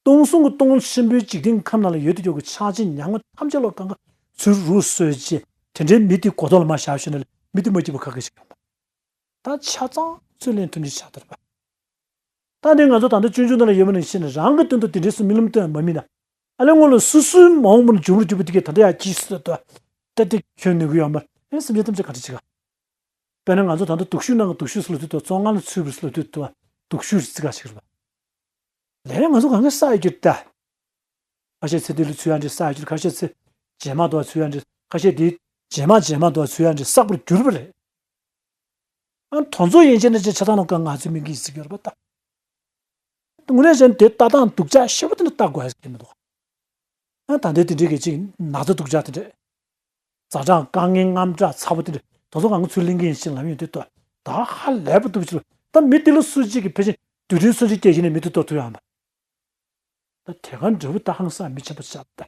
སྟོང་གསུམ་གྱི་སྟོང་ཆེན་པོའི་འཇིག་རྟེན་ཁམས་ནང་ལ་ཡོད་དུ་ཡོད་ཀྱི་ཆགས་ཆེན་ཉག་མ་ཐམས་ཅད་ལོ་གང་ག་ཚུར་རུ་གསོས་རྗེས་དེ་འདྲའི་མི་དེ་གོ་ཐོག་ལ་མ་བཞག་ཞུ་ན་ལས་མི་དེ་མ་སྐྱིད་པ་ཁ་ཁ་ཞིག་ཡོང་པ། ད་ཆ་ཚང་ཚུར་ལེན་ཐུབ་ནི་ཆགས་དར་པ། ད་ནི་ང་ཚོ་ད་ལྟ་སྤྱོད་འཇུག་ནང་ལ་ཡོད་མ་ནི་ཤེས་ནས་རང་གི་དོན་དུ་དེ་འདྲའི་སུ་རྨི་ལམ་སྟོན་མ་རྨིས་ན། ཨ་ལེ་སྔོན་ལ་སུ་སུའི་མ་འོངས་པ་ན་འབྱུང་རུ་གྱུར་པ་དེ་གས་ད་ལྟ་ཡང་ཅིས་སུ་ད་ད་དེ་ཁྱོད་ནུས་གི་ཡོད་མ་ཨེ་སེམས་ཅན་ཐམས་ཅད་ག་འདྲ་བྱེད་ག་དཔེར་ན་ང་ཚོ་ད་ལྟ་སྡུག་ཤོས་ནང་གི་སྡུག་ཤོས་སུ་ལ་དུས་དང་བཙོན་ཁང་ལ་ཚུད་པའི་སུ་ལ་དུས་དང་སྡུག་ཤོས་རྩི་ག་ཞིག་རེད་པ། ལས་རེ་ང་ཚོ་གང་ག་ས་ཡི་གྱུར་ད། ཁ་ཤས་ཚེ་འདི་ལ་ཚུད་ཡ་འདྲ་ས་ཡི་གྱུར། ཁ་ཤས་ཚེ་རྗེས་མ་དུ་བ་ཚུད་ཡ་འདྲ། ཁ་ཤས་འདི་རྗེས་མ་རྗེས་མ་དུ་བ་ཚུད་ཡ་འདྲ་བསགས་པར་གྱུར་པ་རེད། ཨ་དོན་ཚོ་ཡན་ཆད་ནས་ཅིག་ཆ་ཚང་ལ་གང་ང་ཚོའི་མིང་གིས་ཟིག་ཡོད་རེད་པ་ད། དངོས་གནས་བྱས་ན་དེ་ལྟ་སྟངས་སྡུག་ཅག་ཤེས་པ་དེ་འདྲ་ལྟ་དགོས་ཡ་ཟིག་མི་འདུག་ཨ་ད་ལྟའི་དེ་འདྲའི་གི་ཅིག་ན་ཚ་སྡུག་ཅག་དེ་འདྲ། ཛ་དྲག་དཀའ་ངལ་དངངས་སྐྲག་ཚ་པོ་དེ་འདྲ་དེ་ཚོ་གང་ག་ཚུར་ལེན་གི་ཡིན་ཞེས་ལབ་ཡོང་དུས་ད་ད་ཧ་ལས་པ་འདུག་ཅིག་ལ་ད་མི་དེ་ལ་སུ་གཅིག་གིས་ཕལ་ཆེར་དུས་དྲན་སུ་གཅིག་སྐྱེལ་བཞིན་ནས་མི་དེ་གཏོར་ཐུབ་ཡོང་བ། ད་དེ་ག་འདྲ་བོ་ད་ཧང་སང་མི་ཆེན་པོ་ཆགས་ད།